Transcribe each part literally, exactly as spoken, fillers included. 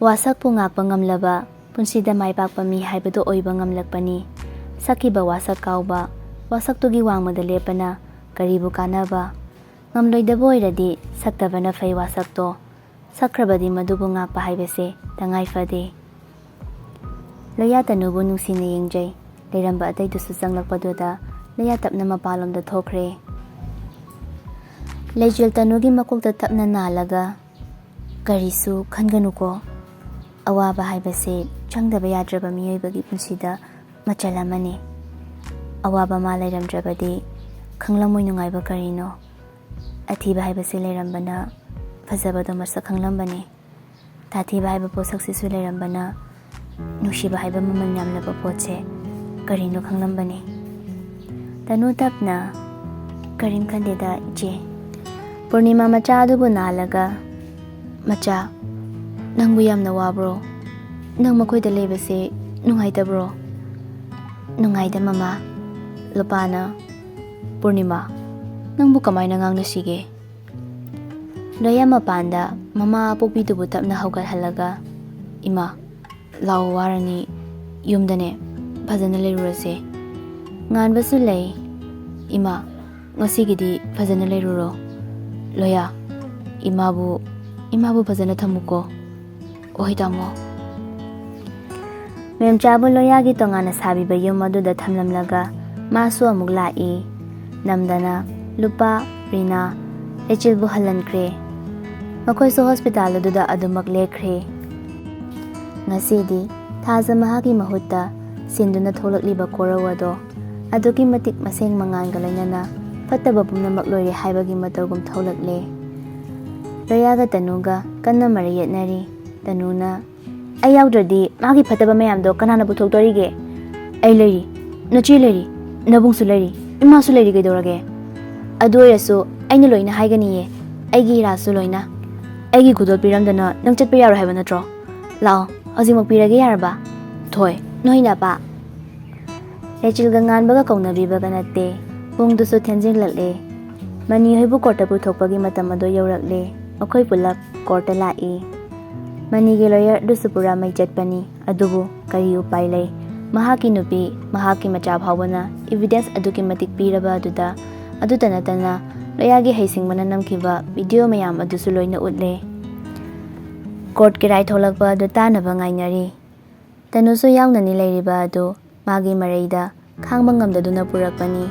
ꯋꯥꯁꯛꯄꯨ ꯉꯥꯛꯄ ꯉꯝꯂꯕ, ꯄꯨꯟꯁꯤꯗ ꯃꯥꯏ ꯄꯥꯛꯄ ꯃꯤ ꯍꯥꯏꯕꯗꯨ ꯑꯣꯏꯕ ꯉꯝꯂꯛꯄꯅꯤ꯫ ꯁꯛꯈꯤꯕ ꯋꯥꯁꯛ ꯀꯥꯎꯕ, ꯋꯥꯁꯛꯇꯨꯒꯤ ꯋꯥꯡꯃꯗ ꯂꯦꯞꯄꯅ ꯀꯔꯤꯕꯨ ꯀꯥꯟꯅꯕ? ꯉꯝꯂꯣꯏꯗꯕ ꯑꯣꯏꯔꯗꯤ ꯁꯛꯇꯕꯅ ꯐꯩ ꯋꯥꯁꯛꯇꯣ꯫ ꯁꯛꯈ꯭ꯔꯕꯗꯤ ꯃꯗꯨꯕꯨ ꯉꯥꯛꯄ ꯍꯥꯏꯕꯁꯦ ꯇꯉꯥꯏ ꯐꯗꯦ꯫ ꯂꯣꯌꯥ ꯇꯅꯨꯕꯨ ꯅꯨꯡꯁꯤꯅ ꯌꯦꯡꯖꯩ꯫ ꯂꯩꯔꯝꯕ ꯑꯇꯩꯗꯨꯁꯨ ꯆꯪꯂꯛꯄꯗꯨꯗ ꯂꯣꯌꯥ ꯇꯞꯅ ꯃꯄꯥꯟꯂꯣꯝꯗ ꯊꯣꯛꯈ꯭ꯔꯦ꯫ ꯂꯩꯆꯤꯜ ꯇꯅꯨꯒꯤ ꯃꯀꯣꯛꯇ ꯇꯞꯅ ꯅꯥꯜꯂꯒ, "ꯀꯔꯤꯁꯨ ꯈꯟꯒꯅꯨꯀꯣ꯫ ꯑꯋꯥꯕ ꯍꯥꯏꯕꯁꯦ ꯆꯪꯗꯕ ꯌꯥꯗ꯭ꯔꯕ ꯃꯤꯑꯣꯏꯕꯒꯤ ꯄꯨꯟꯁꯤꯗ ꯃꯆꯜ ꯑꯃꯅꯤ꯫ ꯑꯋꯥꯕ ꯃꯥ ꯂꯩꯔꯝꯗ꯭ꯔꯕꯗꯤ ꯈꯪꯂꯝꯃꯣꯏ ꯅꯨꯡꯉꯥꯏꯕ ꯀꯔꯤꯅꯣ꯫ ꯑꯊꯤꯕ ꯍꯥꯏꯕꯁꯦ ꯂꯩꯔꯝꯕꯅ ꯐꯖꯕꯗꯣ ꯃꯁꯛ ꯈꯪꯂꯝꯕꯅꯤ꯫ ꯇꯥꯊꯤꯕ ꯍꯥꯏꯕ ꯄꯣꯠꯁꯛꯁꯤꯁꯨ ꯂꯩꯔꯝꯕꯅ ꯅꯨꯡꯁꯤꯕ ꯍꯥꯏꯕ ꯃꯃꯜ ꯌꯥꯝꯂꯕ ꯄꯣꯠꯁꯦ ꯀꯔꯤꯅꯣ ꯈꯪꯂꯝꯕꯅꯤ꯫" ꯇꯅꯨ ꯇꯞꯅ, "ꯀꯔꯤꯝ ꯈꯟꯗꯦꯗ, ꯏꯆꯦ꯫" ꯄꯨꯔꯅꯤꯃꯥ ꯃꯆꯥ ꯑꯗꯨꯕꯨ ꯅꯥꯜꯂꯒ, "ꯃꯆꯥ, ꯅꯪꯕꯨ ꯌꯥꯝꯅ ꯋꯥꯕ꯭ꯔꯣ? ꯅꯪ ꯃꯈꯣꯏꯗ ꯂꯩꯕꯁꯦ ꯅꯨꯡꯉꯥꯏꯇꯕ꯭ꯔꯣ?" "ꯅꯨꯡꯉꯥꯏꯗ, ꯃꯃꯥ꯫" ꯂꯨꯄꯥꯅ, "ꯄꯨꯔꯅꯤꯃꯥ, ꯅꯪꯕꯨ ꯀꯃꯥꯏꯅ ꯉꯥꯡꯅꯁꯤꯒꯦ?" ꯂꯣꯌꯥ ꯃꯄꯥꯟꯗ ꯃꯃꯥ ꯑꯄꯣꯛꯄꯤꯗꯨꯕꯨ ꯇꯞꯅ ꯍꯧꯒꯠꯍꯜꯂꯒ, "ꯏꯃꯥ, ꯂꯥꯛꯑꯣ, ꯋꯥꯔꯅꯤ, ꯌꯨꯝꯗꯅꯦ ꯐꯖꯅ ꯂꯩꯔꯨꯔꯁꯦ꯫ ꯉꯥꯟꯕꯁꯨ ꯂꯩ꯫ ꯏꯃꯥ, ꯉꯁꯤꯒꯤꯗꯤ ꯐꯖꯅ ꯂꯩꯔꯨꯔꯣ꯫ ꯂꯣꯌꯥ, ꯏꯃꯥꯕꯨ, ꯏꯃꯥꯕꯨ ꯐꯖꯅ ꯊꯝꯃꯨꯀꯣ꯫" "ꯍꯣꯏ, ꯇꯥꯃꯣ꯫" ꯃꯦꯝꯆꯥꯕꯨ ꯂꯣꯌꯥꯒꯤ ꯇꯣꯉꯥꯟꯅ ꯁꯥꯕꯤꯕ ꯌꯨꯝ ꯑꯗꯨꯗ ꯊꯝꯂꯝꯂꯒ ꯃꯥꯁꯨ ꯑꯃꯨꯛ ꯂꯥꯛꯏ꯫ ꯅꯝꯗꯅ ꯂꯨꯄꯥ, ꯔꯤꯅꯥ, ꯂꯩꯆꯤꯜꯕꯨ ꯍꯜꯍꯟꯈ꯭ꯔꯦ꯫ ꯃꯈꯣꯏꯁꯨ ꯍꯣꯁꯄꯤꯇꯥꯜ ꯑꯗꯨꯗ ꯑꯗꯨꯃꯛ ꯂꯦꯛꯈ꯭ꯔꯦ꯫ ꯉꯁꯤꯗꯤ ꯊꯥꯖ ꯃꯍꯥꯛꯀꯤ ꯃꯍꯨꯠꯇ ꯁꯤꯟꯗꯨꯅ ꯊꯣꯛꯂꯛꯂꯤꯕ ꯀꯣꯔꯧ ꯑꯗꯣ ꯑꯗꯨꯛꯀꯤ ꯃꯇꯤꯛ ꯃꯁꯦꯡ ꯃꯉꯥꯜꯒ ꯂꯣꯏꯅꯅ ꯐꯠꯇꯕ ꯄꯨꯝꯅꯃꯛ ꯂꯣꯏꯔꯦ ꯍꯥꯏꯕꯒꯤ ꯃꯇꯧꯒꯨꯝ ꯊꯣꯛꯂꯛꯂꯦ꯫ ꯂꯣꯌꯥꯒ ꯇꯅꯨꯒ ꯀꯟꯅ ꯃꯔꯩ ꯌꯦꯠꯅꯔꯤ꯫ ꯇꯅꯨꯅ, "ꯑꯩ ꯌꯥꯎꯗ꯭ꯔꯗꯤ ꯃꯥꯒꯤ ꯐꯠꯇꯕ ꯃꯌꯥꯝꯗꯣ ꯀꯅꯥꯅ ꯄꯨꯊꯣꯛꯇꯣꯔꯤꯒꯦ? ꯑꯩ ꯂꯩꯔꯤ, ꯅꯆꯦ ꯂꯩꯔꯤ, ꯅꯕꯨꯡꯁꯨ ꯂꯩꯔꯤ, ꯏꯃꯥꯁꯨ ꯂꯩꯔꯤ, ꯀꯩꯗꯧꯔꯒꯦ? ꯑꯗꯨ ꯑꯣꯏꯔꯁꯨ ꯑꯩꯅ ꯂꯣꯏꯅ ꯍꯥꯏꯒꯅꯤꯌꯦ, ꯑꯩꯒꯤ ꯍꯤꯔꯥꯁꯨ ꯂꯣꯏꯅ꯫ ꯑꯩꯒꯤ ꯈꯨꯗꯣꯜ ꯄꯤꯔꯝꯗꯅ ꯅꯪ ꯆꯠꯄ ꯌꯥꯔꯣꯏ ꯍꯥꯏꯕ ꯅꯠꯇ꯭ꯔꯣ? ꯂꯥꯛꯑꯣ, ꯍꯧꯖꯤꯛꯃꯛ ꯄꯤꯔꯒꯦ ꯌꯥꯔꯕ? ꯊꯣꯏ, ꯅꯣꯏꯅ ꯑꯄꯥ꯫" ꯂꯩꯆꯤꯜꯒ ꯉꯥꯟꯕꯒ ꯀꯧꯅꯕꯤꯕꯒ ꯅꯠꯇꯦ꯫ ꯄꯨꯡꯗꯨꯁꯨ ꯊꯦꯡꯖꯤꯜꯂꯛꯂꯦ꯫ ꯃꯅꯤ ꯍꯣꯏꯕꯨ ꯀꯣꯔꯠꯇ ꯄꯨꯊꯣꯛꯄꯒꯤ ꯃꯇꯝ ꯑꯗꯨ ꯌꯧꯔꯛꯂꯦ꯫ ꯃꯈꯣꯏ ꯄꯨꯂꯞ ꯀꯣꯔꯠꯇ ꯂꯥꯛꯏ꯫ ꯃꯅꯤꯒꯤ ꯂꯣꯌꯔꯗꯨꯁꯨ ꯄꯨꯔꯥ ꯃꯩ ꯆꯠꯄꯅꯤ꯫ ꯑꯗꯨꯕꯨ ꯀꯔꯤ ꯎꯄꯥꯏ ꯂꯩ? ꯃꯍꯥꯛꯀꯤ ꯅꯨꯄꯤ, ꯃꯍꯥꯛꯀꯤ ꯃꯆꯥ ꯐꯥꯎꯕꯅ ꯏꯕꯤꯗꯦꯟꯁ ꯑꯗꯨꯛꯀꯤ ꯃꯇꯤꯛ ꯄꯤꯔꯕ ꯑꯗꯨꯗ, ꯑꯗꯨꯇ ꯅꯠꯇꯅ ꯂꯣꯌꯥꯒꯤ ꯍꯩꯁꯤꯡꯕꯅ ꯅꯝꯈꯤꯕ ꯚꯤꯗꯤꯑꯣ ꯃꯌꯥꯝ ꯑꯗꯨꯁꯨ ꯂꯣꯏꯅ ꯎꯠꯂꯦ꯫ ꯀꯣꯔꯠꯀꯤ ꯔꯥꯏ ꯊꯣꯛꯂꯛꯄ ꯑꯗꯨ ꯇꯥꯅꯕ ꯉꯥꯏꯅꯔꯤ꯫ ꯇꯅꯨꯁꯨ ꯌꯥꯎꯅꯅꯤ ꯂꯩꯔꯤꯕ ꯑꯗꯨ ꯃꯥꯒꯤ ꯃꯔꯩꯗ ꯈꯥꯡꯕ ꯉꯝꯗꯗꯨꯅ ꯄꯨꯔꯛꯄꯅꯤ꯫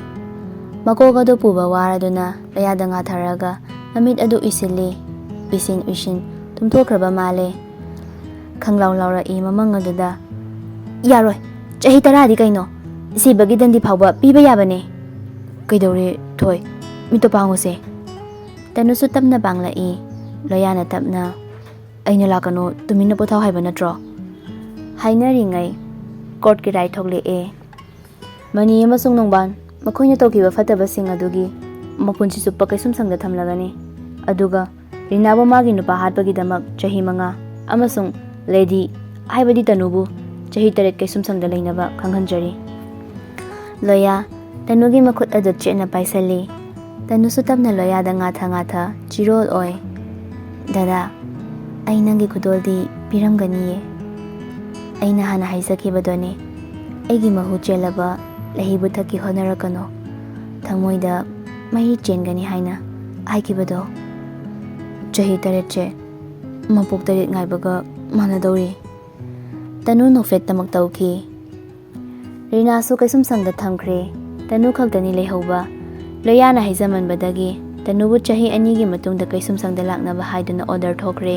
ꯃꯀꯣꯛ ꯑꯗꯨ ꯄꯨꯕ ꯋꯥꯔꯗꯨꯅ ꯂꯣꯌꯥꯗ ꯉꯥꯊꯔꯒ ꯃꯃꯤꯠ ꯑꯗꯨ ꯎꯏꯁꯤꯜꯂꯤ꯫ ꯎꯏꯁꯤꯟ ꯎꯏꯁꯤꯟ ꯇꯨꯝꯊꯣꯛꯈ꯭ꯔꯕ ꯃꯥꯜꯂꯦ꯫ ꯈꯪꯂꯥꯎ ꯂꯥꯎꯔꯛꯏ ꯃꯃꯪ ꯑꯗꯨꯗ, "ꯌꯥꯔꯣꯏ, ꯆꯍꯤ ꯇꯔꯥꯗꯤ ꯀꯩꯅꯣ? ꯁꯤꯕꯒꯤ ꯗꯟꯗꯤ ꯐꯥꯎꯕ ꯄꯤꯕ ꯌꯥꯕꯅꯦ꯫ ꯀꯩꯗꯧꯔꯦ ꯊꯣꯏ? ꯃꯤꯠꯇꯣ ꯄꯥꯡꯉꯨꯁꯦ꯫" ꯇꯅꯨꯁꯨ ꯇꯞꯅ ꯄꯥꯡꯂꯛꯏ꯫ ꯂꯣꯌꯥꯅ ꯇꯞꯅ, "ꯑꯩꯅ ꯂꯥꯛꯀꯅꯨ, ꯇꯨꯃꯤꯟꯅ ꯄꯣꯊꯥꯎ ꯍꯥꯏꯕ ꯅꯠꯇ꯭ꯔꯣ?" ꯍꯥꯏꯅꯔꯤꯉꯩ ꯀꯣꯔꯠꯀꯤ ꯔꯥꯏ ꯊꯣꯛꯂꯛꯑꯦ꯫ ꯃꯅꯤ ꯑꯃꯁꯨꯡ ꯅꯣꯡꯕꯥꯟ ꯃꯈꯣꯏꯅ ꯇꯧꯈꯤꯕ ꯐꯠꯇꯕꯁꯤꯡ ꯑꯗꯨꯒꯤ ꯃꯄꯨꯟꯁꯤ ꯆꯨꯞꯄ ꯀꯩꯁꯨꯝꯁꯪꯗ ꯊꯝꯂꯒꯅꯤ꯫ ꯑꯗꯨꯒ ꯔꯤꯅꯥꯕꯨ ꯃꯥꯒꯤ ꯅꯨꯄꯥ ꯍꯥꯠꯄꯒꯤꯗꯃꯛ ꯆꯍꯤ ꯃꯉꯥ ꯑꯃꯁꯨꯡ ꯂꯦꯗꯤ, ꯍꯥꯏꯕꯗꯤ ꯇꯅꯨꯕꯨ, ꯆꯍꯤ ꯇꯔꯦꯠ ꯀꯩꯁꯨꯝꯁꯪꯗ ꯂꯩꯅꯕ ꯈꯪꯍꯟꯖꯔꯤ꯫ ꯂꯣꯌꯥ ꯇꯅꯨꯒꯤ ꯃꯈꯨꯠ ꯑꯗꯨ ꯆꯦꯠꯅ ꯄꯥꯏꯁꯜꯂꯤ꯫ ꯇꯅꯨꯁꯨ ꯇꯞꯅ ꯂꯣꯌꯥꯗ ꯉꯥꯊ ꯉꯥꯊ ꯆꯤꯔꯣꯜ ꯑꯣꯏ꯫ "ꯗꯗꯥ, ꯑꯩ ꯅꯪꯒꯤ ꯈꯨꯗꯣꯜꯗꯤ ꯄꯤꯔꯝꯒꯅꯤꯌꯦ꯫ ꯑꯩꯅ ꯍꯥꯟꯅ ꯍꯥꯏꯖꯈꯤꯕꯗꯨꯅꯤ, ꯑꯩꯒꯤ ꯃꯍꯨ ꯆꯦꯜꯂꯕ ꯂꯩꯍꯩꯕꯨ ꯊꯛꯀꯤ ꯍꯣꯠꯅꯔꯛꯀꯅꯨ, ꯊꯃꯣꯏꯗ ꯃꯍꯤ ꯆꯦꯟꯒꯅꯤ ꯍꯥꯏꯅ ꯍꯥꯏꯈꯤꯕꯗꯣ꯫ ꯆꯍꯤ ꯇꯔꯦꯠꯁꯦ ꯃꯄꯣꯛ ꯇꯔꯦꯠ ꯉꯥꯏꯕꯒ ꯃꯥꯟꯅꯗꯧꯔꯤ꯫" ꯇꯅꯨ ꯅꯣꯛꯐꯦꯠꯇꯃꯛ ꯇꯧꯈꯤ꯫ ꯔꯤꯅꯥꯁꯨ ꯀꯩꯁꯨꯝꯁꯪꯗ ꯊꯝꯈ꯭ꯔꯦ꯫ ꯇꯅꯨ ꯈꯛꯇꯅꯤ ꯂꯩꯍꯧꯕ꯫ ꯂꯣꯌꯥꯅ ꯍꯥꯏꯖꯃꯟꯕꯗꯒꯤ ꯇꯅꯨꯕꯨ ꯆꯍꯤ ꯑꯅꯤꯒꯤ ꯃꯇꯨꯡꯗ ꯀꯩꯁꯨꯝꯁꯪꯗ ꯂꯥꯛꯅꯕ ꯍꯥꯏꯗꯨꯅ ꯑꯣꯔꯗꯔ ꯊꯣꯛꯈ꯭ꯔꯦ꯫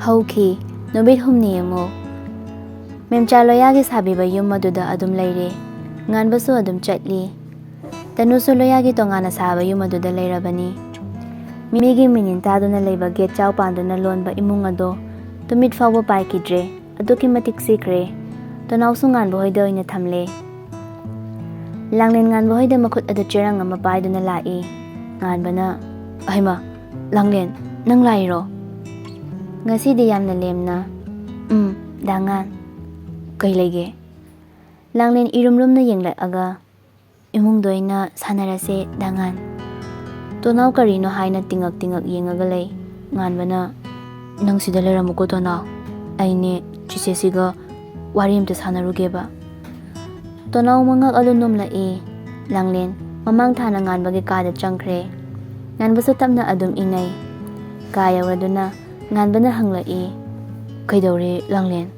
ꯍꯧꯈꯤ ꯅꯨꯃꯤꯠ ꯍꯨꯝꯅꯤ ꯑꯃꯨꯛ꯫ ꯃꯦꯝꯆꯥ ꯂꯣꯌꯥꯒꯤ ꯁꯥꯕꯤꯕ ꯌꯨꯝ ꯑꯗꯨꯗ ꯑꯗꯨꯝ ꯂꯩꯔꯦ꯫ ꯉꯥꯟꯕꯁꯨ ꯑꯗꯨꯝ ꯆꯠꯂꯤ꯫ ꯇꯅꯨꯁꯨ ꯂꯣꯌꯥꯒꯤ ꯇꯣꯉꯥꯟꯅ ꯁꯥꯕ ꯌꯨꯝ ꯑꯗꯨꯗ ꯂꯩꯔꯕꯅꯤ꯫ ꯃꯤꯒꯤ ꯃꯤꯅꯤꯟ ꯇꯥꯗꯨꯅ ꯂꯩꯕ ꯒꯦꯠ ꯆꯥꯎ ꯄꯥꯟꯗꯨꯅ ꯂꯣꯟꯕ ꯏꯃꯨꯡ ꯑꯗꯣ ꯇꯨꯃꯤꯠ ꯐꯥꯎꯕ ꯄꯥꯏꯈꯤꯗ꯭ꯔꯦ꯫ ꯑꯗꯨꯛꯀꯤ ꯃꯇꯤꯛ ꯁꯤꯈ꯭ꯔꯦ꯫ ꯇꯣꯅꯥꯎꯁꯨ ꯉꯥꯟꯕ ꯍꯣꯏꯗ ꯑꯣꯏꯅ ꯊꯝꯂꯦ꯫ ꯂꯥꯡꯂꯦꯟ ꯉꯥꯟꯕ ꯍꯣꯏꯗ ꯃꯈꯨꯠ ꯑꯗꯨ ꯆꯦꯔꯪ ꯑꯃ ꯄꯥꯏꯗꯨꯅ ꯂꯥꯛꯏ꯫ ꯉꯥꯟꯕꯅ, "ꯑꯍꯩꯃ, ꯂꯥꯡꯂꯦꯟ, ꯅꯪ ꯂꯥꯛꯏꯔꯣ?" ꯉꯁꯤꯗꯤ ꯌꯥꯝꯅ ꯂꯦꯝꯅ, "ꯎꯝ, ꯗꯥ ꯉꯥꯟ꯫ ꯀꯩ ꯂꯩꯒꯦ?" ꯂꯥꯡꯂꯦꯟ ꯏꯔꯨꯝ ꯂꯨꯝꯅ ꯌꯦꯡꯂꯛꯑꯒ, "ꯏꯃꯨꯡꯗ ꯑꯣꯏꯅ ꯁꯥꯟꯅꯔꯁꯦ, ꯗꯥ ꯉꯥꯟ꯫" ꯇꯣꯅꯥꯎ ꯀꯔꯤꯅꯣ ꯍꯥꯏꯅ ꯇꯤꯉꯛ ꯇꯤꯉꯛ ꯌꯦꯡꯉꯒ ꯂꯩ꯫ ꯉꯥꯟꯕꯅ, "ꯅꯪ ꯁꯤꯗ ꯂꯩꯔꯝꯃꯨꯀꯣ ꯇꯣꯅꯥꯎ, ꯑꯩꯅꯦ ꯆꯤꯆꯦꯁꯤꯒ ꯋꯥꯔꯤ ꯑꯝꯇ ꯁꯥꯟꯅꯔꯨꯒꯦꯕ"꯫ ꯇꯣꯅꯥꯎ ꯃꯉꯛ ꯑꯗꯨ ꯅꯣꯝꯂꯛꯏ꯫ ꯂꯥꯡꯂꯦꯟ ꯃꯃꯥꯡ ꯊꯥꯅ ꯉꯥꯟꯕꯒꯤ ꯀꯥꯗ ꯆꯪꯈ꯭ꯔꯦ꯫ ꯉꯥꯟꯕꯁꯨ ꯇꯞꯅ ꯑꯗꯨꯝ ꯏꯪꯅꯩ꯫ ꯀꯥ ꯌꯧꯔꯗꯨꯅ ꯉꯥꯟꯕꯅ ꯍꯪꯂꯛꯏ, "ꯀꯩꯗꯧꯔꯦ ꯂꯥꯡꯂꯦꯟ?"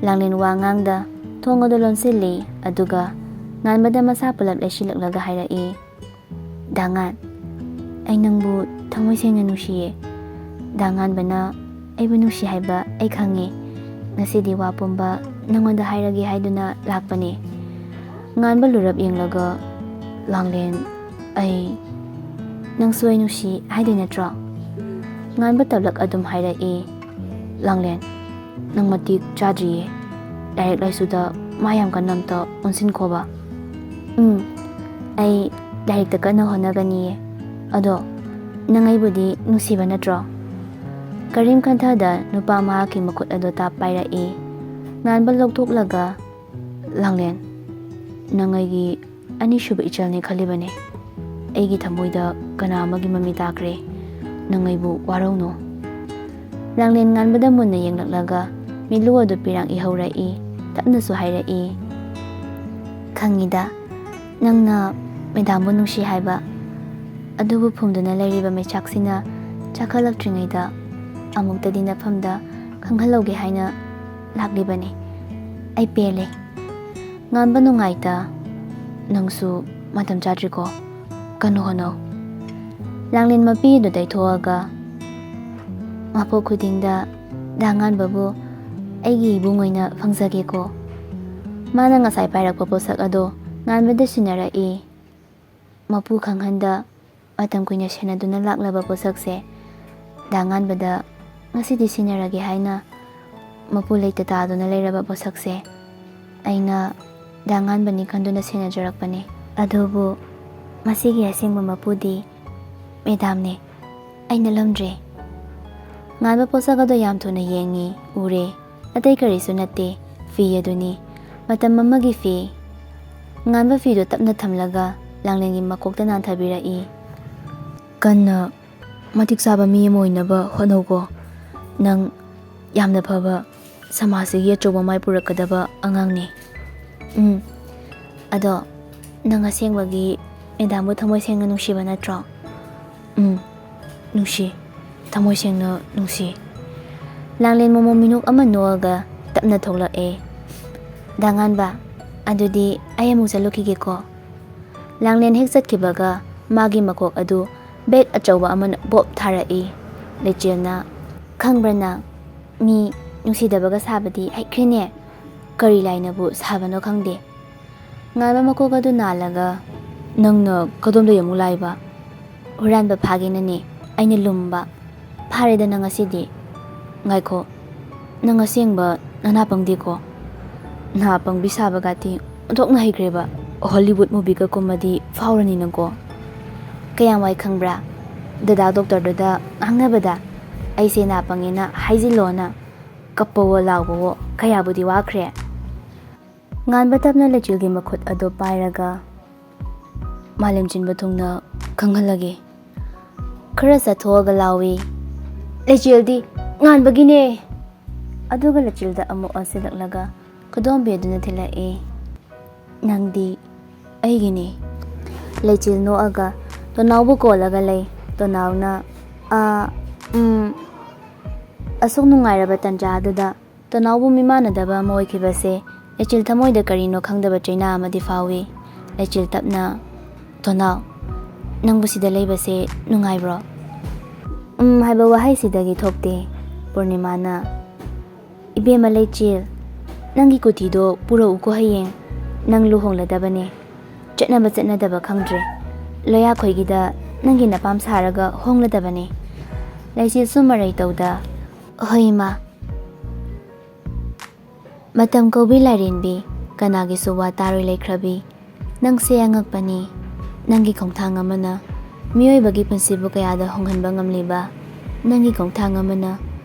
ꯂꯥꯡꯂꯦꯟ ꯋꯥ ꯉꯥꯡꯗ ꯊꯣꯡ ꯑꯗꯨ ꯂꯣꯟꯁꯤꯜꯂꯤ, ꯑꯗꯨꯒ ꯉꯥꯟꯕꯗ ꯃꯁꯥ ꯄꯨꯂꯞ ꯂꯩꯁꯤꯜꯂꯛꯂꯒ ꯍꯥꯏꯔꯛꯏ, "ꯗꯥꯉꯥꯟ, ꯑꯩ ꯅꯪꯕꯨ ꯊꯃꯣꯏ ꯁꯦꯡꯅ ꯅꯨꯡꯁꯤꯌꯦ꯫ ꯗꯥꯉꯥꯟꯕꯅ ꯑꯩꯕꯨ ꯅꯨꯡꯁꯤ ꯍꯥꯏꯕ ꯑꯩ ꯈꯪꯉꯦ꯫ ꯉꯁꯤꯗꯤ ꯋꯥ ꯄꯨꯝꯕ ꯅꯪꯉꯣꯟꯗ ꯍꯥꯏꯔꯒꯦ ꯍꯥꯏꯗꯨꯅ ꯂꯥꯛꯄꯅꯦ"꯫ ꯉꯥꯟꯕ ꯂꯨꯔꯞ ꯌꯦꯡꯂꯒ, "ꯂꯥꯡꯂꯦꯟ, ꯑꯩ, ꯅꯪꯁꯨ ꯑꯩ ꯅꯨꯡꯁꯤ ꯍꯥꯏꯗꯣꯏ ꯅꯠꯇ꯭ꯔꯣ?" ꯉꯥꯟꯕ ꯇꯞꯂꯛ ꯑꯗꯨꯝ ꯍꯥꯏꯔꯛꯏ, "ꯂꯥꯡꯂꯦꯟ, ꯅꯪ ꯃꯇꯤꯛ ꯆꯥꯗ꯭ꯔꯤꯌꯦ꯫ ꯂꯥꯏꯔꯤꯛ ꯂꯥꯏꯁꯨꯗ ꯃꯥ ꯌꯥꯝ ꯀꯟꯅ ꯑꯝꯇ ꯑꯣꯟꯁꯤꯟꯈꯣꯕ"꯫ "ꯎꯝ, ꯑꯩ ꯂꯥꯏꯔꯤꯛꯇ ꯀꯟꯅ ꯍꯣꯠꯅꯒꯅꯤꯌꯦ꯫ ꯑꯗꯣ ꯅꯪ ꯑꯩꯕꯨꯗꯤ ꯅꯨꯡꯁꯤꯕ ꯅꯠꯇ꯭ꯔꯣ?" ꯀꯔꯤꯝ ꯈꯟꯊꯗ ꯅꯨꯄꯥ ꯃꯍꯥꯛꯀꯤ ꯃꯈꯨꯠ ꯑꯗꯨ ꯇꯥꯞ ꯄꯥꯏꯔꯛꯏ꯫ ꯉꯥꯟꯕ ꯂꯧꯊꯣꯛꯂꯒ, "ꯂꯥꯡꯂꯦꯟ, ꯅꯪ ꯑꯩꯒꯤ ꯑꯅꯤꯁꯨꯕ ꯏꯆꯜꯅꯦ ꯈꯜꯂꯤꯕꯅꯦ꯫ ꯑꯩꯒꯤ ꯊꯃꯣꯏꯗ ꯀꯅꯥ ꯑꯃꯒꯤ ꯃꯃꯤ ꯇꯥꯈ꯭ꯔꯦ꯫ ꯅꯪ ꯑꯩꯕꯨ ꯋꯥꯔꯧꯅꯨ"꯫ ꯂꯥꯡꯂꯦꯟ ꯉꯥꯟꯕꯗ ꯃꯨꯟꯅ ꯌꯦꯡꯂꯛꯂꯒ ꯃꯤꯠꯂꯨ ꯑꯗꯨ ꯄꯤꯔꯥꯡ ꯏꯍꯧꯔꯛꯏ꯫ ꯇꯞꯅꯁꯨ ꯍꯥꯏꯔꯛꯏ, "ꯈꯪꯉꯤꯗ, ꯅꯪꯅ ꯃꯦꯗꯥꯝꯕꯨ ꯅꯨꯡꯁꯤ ꯍꯥꯏꯕ꯫ ꯑꯗꯨꯕꯨ ꯐꯨꯝꯗꯨꯅ ꯂꯩꯔꯤꯕ ꯃꯩꯆꯥꯛꯁꯤꯅ ꯆꯥꯛꯈꯠꯂꯛꯇ꯭ꯔꯤꯉꯩꯗ ꯑꯃꯨꯛꯇꯗꯤ ꯅꯐꯝꯗ ꯈꯪꯍꯜꯍꯧꯒꯦ ꯍꯥꯏꯅ ꯂꯥꯛꯂꯤꯕꯅꯤ꯫ ꯑꯩ ꯄꯦꯜꯂꯦ"꯫ ꯉꯥꯟꯕ ꯅꯨꯡꯉꯥꯏꯇ, "ꯅꯪꯁꯨ ꯃꯇꯝ ꯆꯥꯗ꯭ꯔꯤꯀꯣ꯫ ꯀꯟꯅ ꯍꯣꯠꯅꯧ"꯫ ꯂꯥꯡꯂꯦꯟ ꯃꯄꯤ ꯑꯗꯨ ꯇꯩꯊꯣꯛꯑꯒ, "ꯃꯄꯣꯛ ꯈꯨꯗꯤꯡꯗ ꯗꯥ ꯉꯥꯟꯕꯕꯨ ꯑꯩꯒꯤ ꯏꯕꯨꯡ ꯑꯣꯏꯅ ꯐꯪꯖꯒꯦꯀꯣ"꯫ ꯃꯥꯅ ꯉꯁꯥꯏ ꯄꯥꯏꯔꯛꯄ ꯄꯣꯠꯁꯛ ꯑꯗꯣ ꯉꯥꯟꯕꯗ ꯁꯤꯟꯅꯔꯛꯏ꯫ ꯃꯄꯨ ꯈꯪꯍꯟꯗ ꯃꯇꯝ ꯀꯨꯏꯅ ꯁꯦꯟꯅꯗꯨꯅ ꯂꯥꯛꯂꯕ ꯄꯣꯠꯁꯛꯁꯦ ꯗꯥ ꯉꯥꯟꯕꯗ ꯉꯁꯤꯗꯤ ꯁꯤꯟꯅꯔꯒꯦ ꯍꯥꯏꯅ ꯃꯄꯨ ꯂꯩꯇ ꯇꯥꯗꯨꯅ ꯂꯩꯔꯕ ꯄꯣꯠꯁꯛꯁꯦ ꯑꯩꯅ ꯗꯥ ꯉꯥꯟꯕꯅꯤ ꯈꯟꯗꯨꯅ ꯁꯦꯟꯅꯖꯔꯛꯄꯅꯤ꯫ ꯑꯗꯨꯕꯨ ꯃꯁꯤꯒꯤ ꯑꯁꯦꯡꯕ ꯃꯄꯨꯗꯤ ꯃꯦꯗꯥꯝꯅꯦ꯫ ꯑꯩꯅ ꯂꯝꯗ꯭ꯔꯦ꯫ ꯉꯥꯟꯕ ꯄꯣꯠꯁꯛ ꯑꯗꯣ ꯌꯥꯝ ꯊꯨꯅ ꯌꯦꯡꯉꯤ, ꯎꯔꯦ꯫ ꯑꯇꯩ ꯀꯔꯤꯁꯨ ꯅꯠꯇꯦ, ꯐꯤ ꯑꯗꯨꯅꯤ꯫ ꯃꯇꯝ ꯑꯃꯒꯤ ꯐꯤ꯫ ꯉꯥꯟꯕ ꯐꯤꯗꯨ ꯇꯞꯅ ꯊꯝꯂꯒ ꯂꯥꯡꯂꯦꯟꯒꯤ ꯃꯀꯣꯛꯇ ꯅꯥꯟꯊꯕꯤꯔꯛꯏ꯫ "ꯀꯟꯅ ꯃꯇꯤꯛ ꯆꯥꯕ ꯃꯤ ꯑꯃ ꯑꯣꯏꯅꯕ ꯍꯣꯠꯅꯧꯀꯣ꯫ ꯅꯪ ꯌꯥꯝꯅ ꯐꯕ, ꯁꯃꯥꯖꯁꯤꯒꯤ ꯑꯆꯧꯕ ꯃꯥꯏ ꯄꯨꯔꯛꯀꯗꯕ ꯑꯉꯥꯡꯅꯤ꯫ ꯎꯝ, ꯑꯗꯣ ꯅꯪ ꯑꯁꯦꯡꯕꯒꯤ ꯃꯦꯗꯥꯝꯕꯨ ꯊꯃꯣꯏ ꯁꯦꯡꯅ ꯅꯨꯡꯁꯤꯕ ꯅꯠꯇ꯭ꯔꯣ? ꯎꯝ, ꯅꯨꯡꯁꯤ, ꯊꯃꯣꯏ ꯁꯦꯡꯅ ꯅꯨꯡꯁꯤ꯫ ꯂꯥꯡꯂꯦꯟ ꯃꯣꯃꯣ ꯃꯤꯅꯣꯛ ꯑꯃ ꯅꯣꯛꯑꯒ ꯇꯞꯅ ꯊꯣꯛꯂꯛꯑꯦ꯫ "ꯗꯥ ꯉꯥꯟꯕ, ꯑꯗꯨꯗꯤ ꯑꯩ ꯑꯃꯨꯛ ꯆꯠꯂꯨꯈꯤꯒꯦꯀꯣ"꯫ ꯂꯥꯡꯂꯦꯟ ꯍꯦꯛ ꯆꯠꯈꯤꯕꯒ ꯃꯥꯒꯤ ꯃꯀꯣꯛ ꯑꯗꯨ ꯕꯦꯛ ꯑꯆꯧꯕ ꯑꯃꯅ ꯕꯣꯞ ꯊꯥꯔꯛꯏ꯫ ꯂꯩꯆꯦꯜꯅ, "ꯈꯪꯕ꯭ꯔꯥ ꯅꯪ, ꯃꯤ ꯅꯨꯡꯁꯤꯗꯕꯒ ꯁꯥꯕꯗꯤ ꯍꯩꯈ꯭ꯔꯦꯅꯦ꯫ ꯀꯔꯤ ꯂꯥꯏꯅꯕꯨ ꯁꯥꯕꯅꯣ ꯈꯪꯗꯦ"꯫ ꯉꯥꯟꯕ ꯃꯀꯣꯛ ꯑꯗꯨ ꯅꯥꯜꯂꯒ, "ꯅꯪꯅ ꯀꯗꯣꯝꯗꯒꯤ ꯑꯃꯨꯛ ꯂꯥꯛꯏꯕ?" "ꯍꯨꯔꯥꯟꯕ ꯐꯥꯒꯦꯅꯅꯦ ꯑꯩꯅ ꯂꯨꯝꯕ"꯫ "ꯐꯥꯔꯦꯗꯅ ꯉꯁꯤꯗꯤ꯫ ꯉꯥꯏꯈꯣ, ꯅꯪ ꯑꯁꯦꯡꯕ ꯅꯅꯥ ꯄꯪꯗꯦꯀꯣ꯫ ꯅꯍꯥ ꯄꯪꯕꯤ ꯁꯥꯕꯒꯥꯇꯤ ꯑꯣꯟꯊꯣꯛꯅ ꯍꯩꯈ꯭ꯔꯦꯕ꯫ ꯍꯣꯂꯤꯋꯨꯗ ꯃꯨꯚꯤꯒ ꯀꯨꯝꯃꯗꯤ ꯐꯥꯎꯔꯅꯤ ꯅꯪꯀꯣ"꯫ "ꯀꯌꯥꯝ ꯋꯥꯏ ꯈꯪꯕ꯭ꯔꯥ? ꯗꯗꯥ ꯗꯣꯛꯇꯔꯗꯨꯗ ꯉꯥꯡꯅꯕꯗ ꯑꯩꯁꯦ ꯅꯥ ꯄꯪꯉꯦꯅ ꯍꯥꯏꯖꯤꯜꯂꯣꯅ ꯀꯞꯄꯋꯣ ꯂꯥꯎꯕꯋꯣ ꯀꯌꯥꯕꯨꯗꯤ ꯋꯥꯈ꯭ꯔꯦ"꯫ ꯉꯥꯟꯕ ꯇꯞꯅ ꯂꯩꯆꯤꯜꯒꯤ ꯃꯈꯨꯠ ꯑꯗꯨ ꯄꯥꯏꯔꯒ ꯃꯥꯂꯦꯝ ꯁꯤꯟꯕ ꯊꯨꯡꯅ ꯈꯪꯍꯜꯂꯒꯦ꯫ ꯈꯔ ꯆꯠꯊꯣꯛꯑꯒ ꯂꯥꯎꯏ, "ꯂꯩꯆꯤꯜꯗꯤ ꯉꯥꯟꯕꯒꯤꯅꯦ!" ꯑꯗꯨꯒ ꯂꯩꯆꯤꯜꯗ ꯑꯃꯨꯛ ꯑꯣꯟꯁꯤꯜꯂꯛꯂꯒ ꯈꯨꯗꯣꯝꯕꯤ ꯑꯗꯨꯅ ꯊꯤꯜꯂꯛꯏ, "ꯅꯪꯗꯤ ꯑꯩꯒꯤꯅꯤ"꯫ ꯂꯩꯆꯤꯜ ꯅꯣꯛꯑꯒ ꯇꯣꯅꯥꯎꯕꯨ ꯀꯣꯜꯂꯒ ꯂꯩ꯫ ꯇꯣꯅꯥꯎꯅ, "ꯑꯥ, ꯎꯝ"꯫ ꯑꯁꯨꯛ ꯅꯨꯡꯉꯥꯏꯔꯕ ꯇꯟꯖꯥ ꯑꯗꯨꯗ ꯇꯣꯅꯥꯎꯕꯨ ꯃꯤꯃꯥꯟꯅꯗꯕ ꯑꯃ ꯑꯣꯏꯈꯤꯕꯁꯦ ꯂꯩꯆꯤꯜ ꯊꯃꯣꯏꯗ ꯀꯔꯤꯅꯣ ꯈꯪꯗꯕ ꯆꯩꯅꯥ ꯑꯃꯗꯤ ꯐꯥꯎꯏ꯫ ꯂꯩꯆꯤꯜ ꯇꯞꯅ, "ꯇꯣꯅꯥꯎ, ꯅꯪꯕꯨ ꯁꯤꯗ ꯂꯩꯕꯁꯦ ꯅꯨꯡꯉꯥꯏꯕ꯭ꯔꯣ?" "ꯎꯝ" ꯍꯥꯏꯕ ꯋꯥꯍꯩꯁꯤꯗꯒꯤ ꯊꯣꯛꯇꯦ꯫ ꯄꯨꯔꯅꯤꯃꯥꯅ, "ꯏꯕꯦꯝꯃ ꯂꯩꯆꯤꯜ, ꯅꯪꯒꯤ ꯀꯨꯇꯤꯗꯣ ꯄꯨꯔꯛꯎꯀꯣ ꯍꯌꯦꯡ꯫ ꯅꯪ ꯂꯨꯍꯣꯡꯂꯗꯕꯅꯦ꯫ ꯆꯠꯅꯕ ꯆꯠꯅꯗꯕ ꯈꯪꯗ꯭ꯔꯦ꯫ ꯂꯣꯌꯥꯈꯣꯏꯒꯤꯗ ꯅꯪꯒꯤ ꯅꯄꯥꯝ ꯁꯥꯔꯒ ꯍꯣꯡꯂꯗꯕꯅꯦ"꯫ ꯂꯩꯆꯤꯜꯁꯨ ꯃꯔꯩ ꯇꯧꯗ, "ꯍꯣꯏ ꯏꯃꯥ"꯫ ꯃꯇꯝ ꯀꯧꯕꯤ ꯂꯥꯏꯔꯦꯝꯕꯤ, ꯀꯅꯥꯒꯤꯁꯨ ꯋꯥ ꯇꯥꯔꯣꯏ ꯂꯩꯈ꯭ꯔꯕꯤ꯫ ꯅꯪꯁꯦ ꯑꯉꯛꯄꯅꯤ꯫ ꯅꯪꯒꯤ ꯈꯣꯡꯊꯥꯡ ꯑꯃꯅ ꯃꯤꯑꯣꯏꯕꯒꯤ ꯄꯨꯟꯁꯤꯕꯨ ꯀꯌꯥꯗ ꯍꯣꯡꯍꯟꯕ ꯉꯝꯂꯤꯕ꯫ ꯅꯪꯒꯤ ꯈꯣꯡꯊꯥꯡ ꯑꯃꯅ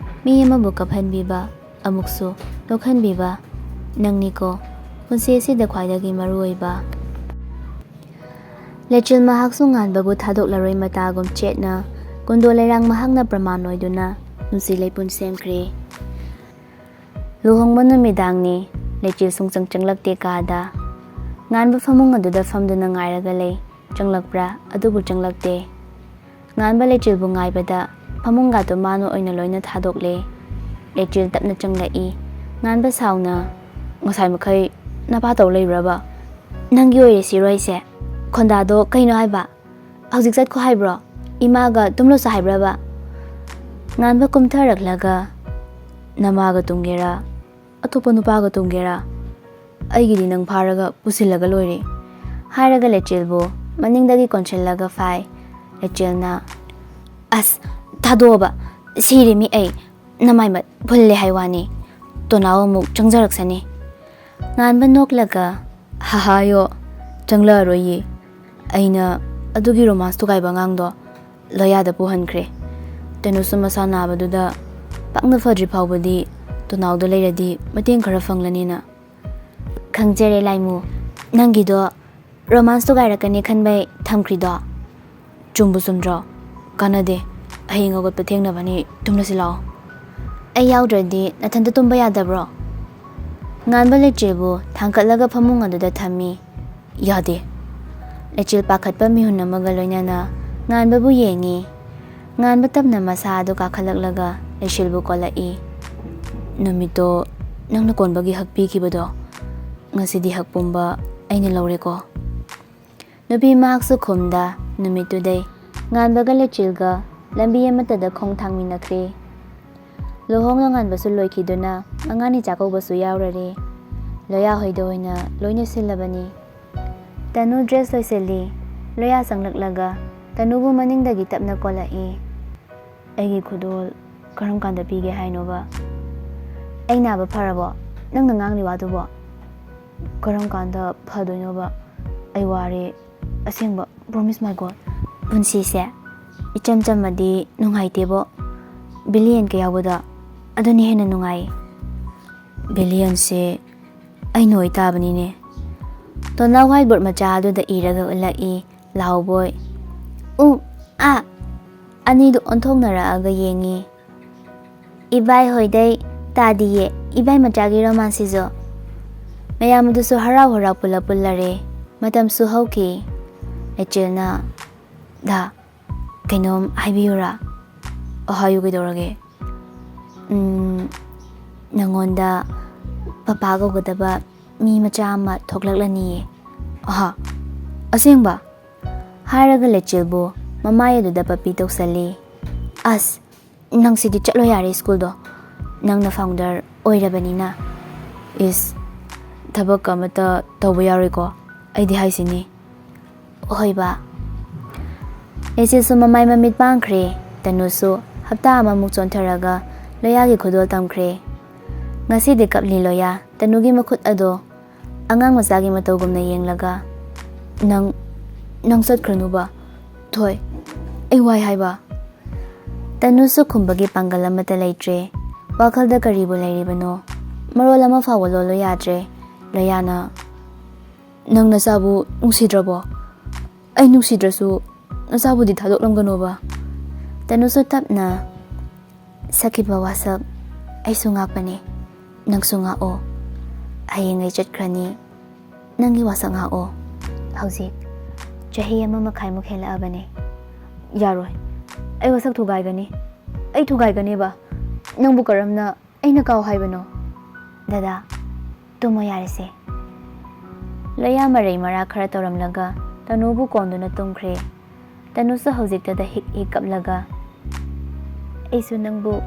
ꯃꯤ ꯑꯃꯕꯨ ꯀꯞꯍꯟꯕꯤꯕ, ꯑꯃꯨꯛꯁꯨ ꯅꯣꯛꯍꯟꯕꯤꯕ꯫ ꯅꯪꯅꯤꯀꯣ ꯄꯨꯟꯁꯤ ꯑꯁꯤꯗ ꯈ꯭ꯋꯥꯏꯗꯒꯤ ꯃꯔꯨꯑꯣꯏꯕ꯫ ꯂꯩꯆꯤꯜ ꯃꯍꯥꯛꯁꯨ ꯉꯥꯟꯕꯕꯨ ꯊꯥꯗꯣꯛꯂꯔꯣꯏ ꯃꯇꯥꯒꯨꯝ ꯆꯦꯠꯅ ꯀꯨꯟꯗꯣ ꯂꯩꯔꯥꯡ ꯃꯍꯥꯛꯅ ꯄ꯭ꯔꯃꯥꯟ ꯑꯣꯏꯗꯨꯅ ꯅꯨꯡꯁꯤ ꯂꯩꯄꯨꯟ ꯁꯦꯝꯈ꯭ꯔꯦ꯫ ꯂꯨꯍꯣꯡꯕ ꯅꯨꯃꯤꯗꯥꯡꯅꯤ꯫ ꯂꯩꯆꯤꯜ ꯁꯨꯡꯆꯪ ꯆꯪꯂꯛꯇꯦ ꯀꯥꯗ꯫ ꯉꯥꯟꯕ ꯐꯃꯨꯡ ꯑꯗꯨꯗ ꯐꯝꯗꯨꯅ ꯉꯥꯏꯔꯒ ꯂꯩ꯫ ꯆꯪꯂꯛꯄ꯭ꯔꯥ? ꯑꯗꯨꯕꯨ ꯆꯪꯂꯛꯇꯦ꯫ ꯉꯥꯟꯕ ꯂꯩꯆꯤꯜꯕꯨ ꯉꯥꯏꯕꯗ ꯐꯃꯨꯡꯒꯥꯗꯨ ꯃꯥꯅ ꯑꯣꯏꯅ ꯂꯣꯏꯅ ꯊꯥꯗꯣꯛꯂꯦ꯫ ꯂꯩꯆꯤꯜ ꯇꯞꯅ ꯆꯪꯂꯛꯏ꯫ ꯉꯥꯟꯕ ꯁꯥꯎꯅ, "ꯉꯁꯥꯏ ꯃꯈꯩ ꯅꯄꯥ ꯇꯧ ꯂꯩꯕ꯭ꯔꯕ? ꯅꯪꯒꯤ ꯑꯣꯏꯔꯦ ꯁꯤꯔꯣꯏꯁꯦ꯫ ꯈꯣꯟꯗꯥꯗꯣ ꯀꯩꯅꯣ ꯍꯥꯏꯕ? ꯍꯧꯖꯤꯛ ꯆꯠꯈꯣ ꯍꯥꯏꯕ꯭ꯔꯣ? ꯏꯃꯥꯒ ꯇꯨꯝꯂꯣꯁꯨ ꯍꯥꯏꯕ꯭ꯔꯕ?" ꯉꯥꯟꯕ ꯀꯨꯝꯊꯔꯛꯂꯒ, "ꯅꯃꯥꯒ ꯇꯨꯝꯒꯦꯔꯥ, ꯑꯇꯣꯞꯄ ꯅꯨꯄꯥꯒ ꯇꯨꯝꯒꯦꯔꯥ, ꯑꯩꯒꯤꯗꯤ ꯅꯪ ꯐꯥꯔꯒ ꯄꯨꯁꯤꯜꯂꯒ ꯂꯣꯏꯔꯦ," ꯍꯥꯏꯔꯒ ꯂꯩꯆꯤꯜꯕꯨ ꯃꯅꯤꯡꯗꯒꯤ ꯀꯣꯟꯁꯤꯜꯂꯒ ꯐꯥꯏ꯫ ꯂꯩꯆꯤꯜꯅ, "ꯑꯁ, ꯊꯥꯗꯣꯛꯑꯕ, ꯁꯤꯔꯦꯃꯤ ꯑꯩ, ꯅꯃꯥꯏ ꯃꯠ ꯐꯨꯜꯂꯦ ꯍꯥꯏ ꯋꯥꯅꯤ, ꯇꯣꯅꯥꯎ ꯑꯃꯨꯛ ꯆꯪꯖꯔꯛꯁꯅꯤ꯫" ꯉꯥꯟꯕ ꯅꯣꯛꯂꯒ, "ꯍꯥꯍꯥꯌꯣ, ꯆꯪꯂꯛꯑꯔꯣꯏꯌꯦ꯫ ꯑꯩꯅ ꯑꯗꯨꯒꯤ ꯔꯣꯃꯥꯟꯁ ꯊꯨꯒꯥꯏꯕ ꯑꯉꯥꯡꯗꯣ ꯂꯣꯌꯥꯗ ꯄꯨꯍꯟꯈ꯭ꯔꯦ꯫ ꯇꯅꯨꯁꯨ ꯃꯁꯥ ꯅꯥꯕꯗꯨꯗ ꯄꯥꯛꯅ ꯐꯗ꯭ꯔꯤ ꯐꯥꯎꯕꯗꯤ ꯇꯣꯅꯥꯎꯗ ꯂꯩꯔꯗꯤ ꯃꯇꯦꯡ ꯈꯔ ꯐꯪꯂꯅꯤꯅ꯫" "ꯈꯪꯖꯔꯦ ꯂꯥꯏꯃꯨ, ꯅꯪꯒꯤꯗꯣ ꯔꯣꯃꯥꯟꯁ ꯊꯨꯒꯥꯏꯔꯛꯀꯅꯤ ꯈꯟꯕꯩ ꯊꯝꯈ꯭ꯔꯤꯗꯣ꯫ ꯆꯨꯝꯕꯨ ꯆꯨꯝꯗ꯭ꯔꯣ? ꯀꯥꯟꯅꯗꯦ꯫ ꯍꯌꯦꯡ ꯍꯧꯒꯠꯄ ꯊꯦꯡꯅꯕꯅꯤ, ꯇꯨꯝꯂꯁꯤ ꯂꯥꯛꯑꯣ꯫" "ꯑꯩ ꯌꯥꯎꯗ꯭ꯔꯗꯤ ꯅꯊꯟꯇ ꯇꯨꯝꯕ ꯌꯥꯗꯕ꯭ꯔꯣ?" ꯉꯥꯟꯕ ꯂꯩꯆꯤꯜꯕꯨ ꯊꯥꯡꯀꯠꯂꯒ ꯐꯃꯨꯡ ꯑꯗꯨꯗ ꯊꯝꯃꯤ꯫ "ꯌꯥꯗꯦ꯫" ꯂꯩꯆꯤꯜ ꯄꯥꯈꯠꯄ ꯃꯤꯍꯨꯟ ꯑꯃꯒ ꯂꯣꯏꯅꯅ ꯉꯥꯟꯕꯕꯨ ꯌꯦꯡꯉꯤ꯫ ꯉꯥꯟꯕ ꯇꯞꯅ ꯃꯁꯥ ꯑꯗꯨ ꯀꯥꯈꯠꯂꯛꯂꯒ ꯂꯩꯆꯤꯜꯕꯨ ꯀꯣꯜꯂꯛꯏ꯫ "ꯅꯨꯃꯤꯠꯇꯣ ꯅꯪꯅ ꯀꯣꯟꯕꯒꯤ ꯍꯛ ꯄꯤꯈꯤꯕꯗꯣ, ꯉꯁꯤꯗꯤ ꯍꯛ ꯄꯨꯝꯕ ꯑꯩꯅ ꯂꯧꯔꯦꯀꯣ꯫" ꯅꯨꯄꯤ ꯃꯍꯥꯛꯁꯨ ꯈꯨꯝꯗ ꯅꯨꯃꯤꯠꯇꯨꯗꯩ ꯉꯥꯟꯕꯒ ꯂꯩꯆꯤꯜꯒ ꯂꯝꯕꯤ ꯑꯃꯠꯇꯗ ꯈꯣꯡ ꯊꯥꯡꯃꯤꯟꯅꯈ꯭ꯔꯦ꯫ ꯂꯨꯍꯣꯡ ꯅꯣꯡꯉꯥꯟꯕꯁꯨ ꯂꯣꯏꯈꯤꯗꯨꯅ ꯃꯉꯥꯅꯤ ꯆꯥꯛꯀꯧꯕꯁꯨ ꯌꯥꯎꯔꯔꯦ꯫ ꯂꯣꯌꯥ ꯍꯣꯏꯗ ꯑꯣꯏꯅ ꯂꯣꯏꯅ ꯁꯤꯜꯂꯕꯅꯤ꯫ ꯇꯅꯨ ꯗ꯭ꯔꯦꯁ ꯂꯣꯏꯁꯤꯜꯂꯤ꯫ ꯂꯣꯌꯥ ꯆꯪꯂꯛꯂꯒ ꯇꯅꯨꯕꯨ ꯃꯅꯤꯡꯗꯒꯤ ꯇꯞꯅ ꯀꯣꯜꯂꯛꯏ꯫ "ꯑꯩꯒꯤ ꯈꯨꯗꯣꯜ ꯀꯔꯝ ꯀꯥꯟꯗ ꯄꯤꯒꯦ ꯍꯥꯏꯅꯣꯕ?" "ꯑꯩ ꯅꯥꯕ ꯐꯔꯕꯣ? ꯅꯪꯅ ꯉꯥꯡꯂꯤ ꯋꯥꯗꯨꯕꯣ?" "ꯀꯔꯝ ꯀꯥꯟꯗ ꯐꯗꯣꯏꯅꯣꯕ? ꯑꯩ ꯋꯥꯔꯦ ꯑꯁꯦꯡꯕ, promise my God꯫ ꯄꯨꯟꯁꯤꯁꯦ ꯏꯆꯝ ꯆꯝꯃꯗꯤ ꯅꯨꯡꯉꯥꯏꯇꯦꯕꯣ꯫ ꯕꯤꯂꯤꯌꯟꯒ ꯌꯥꯎꯕꯗꯣ ꯑꯗꯨꯅ ꯍꯦꯟꯅ ꯅꯨꯡꯉꯥꯏ꯫" "ꯕꯤꯂꯤꯌꯟꯁꯦ ꯑꯩꯅ ꯑꯣꯏꯇꯥꯕꯅꯤꯅꯦ꯫" ꯇꯣꯅꯥ ꯋꯥꯏꯠ ꯕꯣꯔꯗ ꯃꯆꯥ ꯑꯗꯨꯗ ꯏꯔꯒ ꯎꯠꯂꯛꯏ꯫ ꯂꯥꯎꯕꯣꯏ, "ꯎ, ꯑ!" ꯑꯅꯤꯗꯨ ꯑꯣꯟꯊꯣꯛꯅꯔꯛꯑꯒ ꯌꯦꯡꯉꯤ꯫ ꯏꯕꯥꯏ ꯍꯣꯏꯗꯩ ꯇꯥꯗꯤꯌꯦ, ꯏꯕꯥꯏ ꯃꯆꯥꯒꯤ ꯔꯣꯃꯥꯟꯁꯤꯁꯨ꯫ ꯃꯌꯥꯝ ꯑꯗꯨꯁꯨ ꯍꯔꯥꯎ ꯍꯔꯥꯎ ꯄꯨꯜꯂꯞ ꯄꯨꯜꯂꯔꯦ꯫ ꯃꯇꯝꯁꯨ ꯍꯧꯈꯤ꯫ ꯂꯩꯆꯦꯜꯅ, "ꯗꯥ, ꯀꯩꯅꯣꯝ ꯍꯥꯏꯕꯤꯌꯨꯔꯥ?" "ꯑꯣ, ꯍꯥꯏꯌꯨ, ꯀꯩꯗꯧꯔꯒꯦ?" "ꯎꯝ, ꯅꯪꯉꯣꯟꯗ ꯄꯄꯥ ꯀꯧꯒꯗꯕ ꯃꯤ ꯃꯆꯥ ꯑꯃ ꯊꯣꯛꯂꯛꯂꯅꯤꯌꯦ꯫" "ꯑꯍꯥ, ꯑꯁꯦꯡꯕ?" ꯍꯥꯏꯔꯒ ꯂꯩꯆꯦꯜꯕꯨ ꯃꯃꯥꯏ ꯑꯗꯨꯗ ꯄꯞꯄꯤ ꯇꯧꯁꯜꯂꯤ꯫ "ꯑꯁ, ꯅꯪꯁꯤꯗꯤ ꯆꯠꯂꯣ ꯌꯥꯔꯦ ꯁ꯭ꯀꯨꯜꯗꯣ꯫ ꯅꯪꯅ ꯐꯥꯎꯟꯗꯔ ꯑꯣꯏꯔꯕꯅꯤꯅ꯫" "ꯏꯁ, ꯊꯕꯛ ꯑꯃꯠꯇ ꯇꯧꯕ ꯌꯥꯔꯣꯏꯀꯣ ꯑꯩꯗꯤ ꯍꯥꯏꯁꯤꯅꯤ꯫" "ꯍꯣꯏꯕ꯫" ꯂꯩꯆꯦꯜꯁꯨ ꯃꯃꯥꯏ ꯃꯃꯤꯠ ꯄꯥꯡꯈ꯭ꯔꯦ꯫ ꯇꯅꯨꯁꯨ ꯍꯞꯇꯥ ꯑꯃꯃꯨꯛ ꯆꯣꯟꯊꯔꯒ ꯂꯣꯌꯥꯒꯤ ꯈꯨꯗꯣꯜ ꯇꯝꯈ꯭ꯔꯦ꯫ ꯉꯁꯤꯗꯤ ꯀꯞꯂꯤ ꯂꯣꯌꯥ꯫ ꯇꯅꯨꯒꯤ ꯃꯈꯨꯠ ꯑꯗꯣ ꯑꯉꯥꯡ ꯃꯆꯥꯒꯤ ꯃꯇꯧꯒꯨꯝꯅ ꯌꯦꯡꯂꯒ, "ꯅꯪ, ꯅꯪ ꯆꯠꯈ꯭ꯔꯅꯨꯕ꯫ ꯊꯣꯏ, ꯑꯩ ꯋꯥꯏ ꯍꯥꯏꯕ꯫" ꯇꯅꯨꯁꯨ ꯈꯨꯝꯕꯒꯤ ꯄꯥꯡꯒꯜ ꯑꯃꯠꯇ ꯂꯩꯇ꯭ꯔꯦ꯫ ꯋꯥꯈꯜꯗ ꯀꯔꯤꯕꯨ ꯂꯩꯔꯤꯕꯅꯣ? ꯃꯔꯣꯜ ꯑꯃ ꯐꯥꯎꯕ ꯂꯣꯜꯂꯨ ꯌꯥꯗ꯭ꯔꯦ꯫ ꯂꯣꯌꯥꯅ, "ꯅꯪ ꯅꯆꯥꯕꯨ ꯅꯨꯡꯁꯤꯗ꯭ꯔꯕꯣ? ꯑꯩ ꯅꯨꯡꯁꯤꯗ꯭ꯔꯁꯨ ꯅꯆꯥꯕꯨꯗꯤ ꯊꯥꯗꯣꯛꯂꯝꯒꯅꯣꯕ꯫" ꯇꯅꯨꯁꯨ ꯇꯞꯅ, "ꯁꯛꯈꯤꯕ ꯋꯥꯁꯛ ꯑꯩꯁꯨ ꯉꯥꯛꯄꯅꯦ, ꯅꯪꯁꯨ ꯉꯥꯛꯑꯣ꯫ ꯍꯌꯦꯡ ꯑꯩ ꯆꯠꯈ꯭ꯔꯅꯤ, ꯅꯪꯒꯤ ꯋꯥꯁꯛ ꯉꯥꯛꯑꯣ꯫" "ꯍꯧꯖꯤꯛ ꯆꯍꯤ ꯑꯃ ꯃꯈꯥꯏꯃꯨꯛ ꯍꯦꯜꯂꯛꯑꯕꯅꯦ꯫" "ꯌꯥꯔꯣꯏ, ꯑꯩ ꯋꯥꯁꯛ ꯊꯨꯒꯥꯏꯒꯅꯤ, ꯑꯩ ꯊꯨꯒꯥꯏꯒꯅꯦꯕ꯫ ꯅꯪꯕꯨ ꯀꯔꯝꯅ ꯑꯩꯅ ꯀꯥꯎ ꯍꯥꯏꯕꯅꯣ?" "ꯗꯗꯥ, ꯇꯨꯝꯃꯣ ꯌꯥꯔꯦꯁꯦ꯫" ꯂꯣꯌꯥ ꯃꯔꯩ ꯃꯔꯥ ꯈꯔ ꯇꯧꯔꯝꯂꯒ ꯇꯅꯨꯕꯨ ꯀꯣꯟꯗꯨꯅ ꯇꯨꯝꯈ꯭ꯔꯦ꯫ ꯇꯅꯨꯁꯨ ꯍꯧꯖꯤꯛꯇꯗ ꯍꯤꯛ ꯍꯤꯛ ꯀꯞꯂꯒ, "ꯑꯩꯁꯨ ꯅꯪꯕꯨ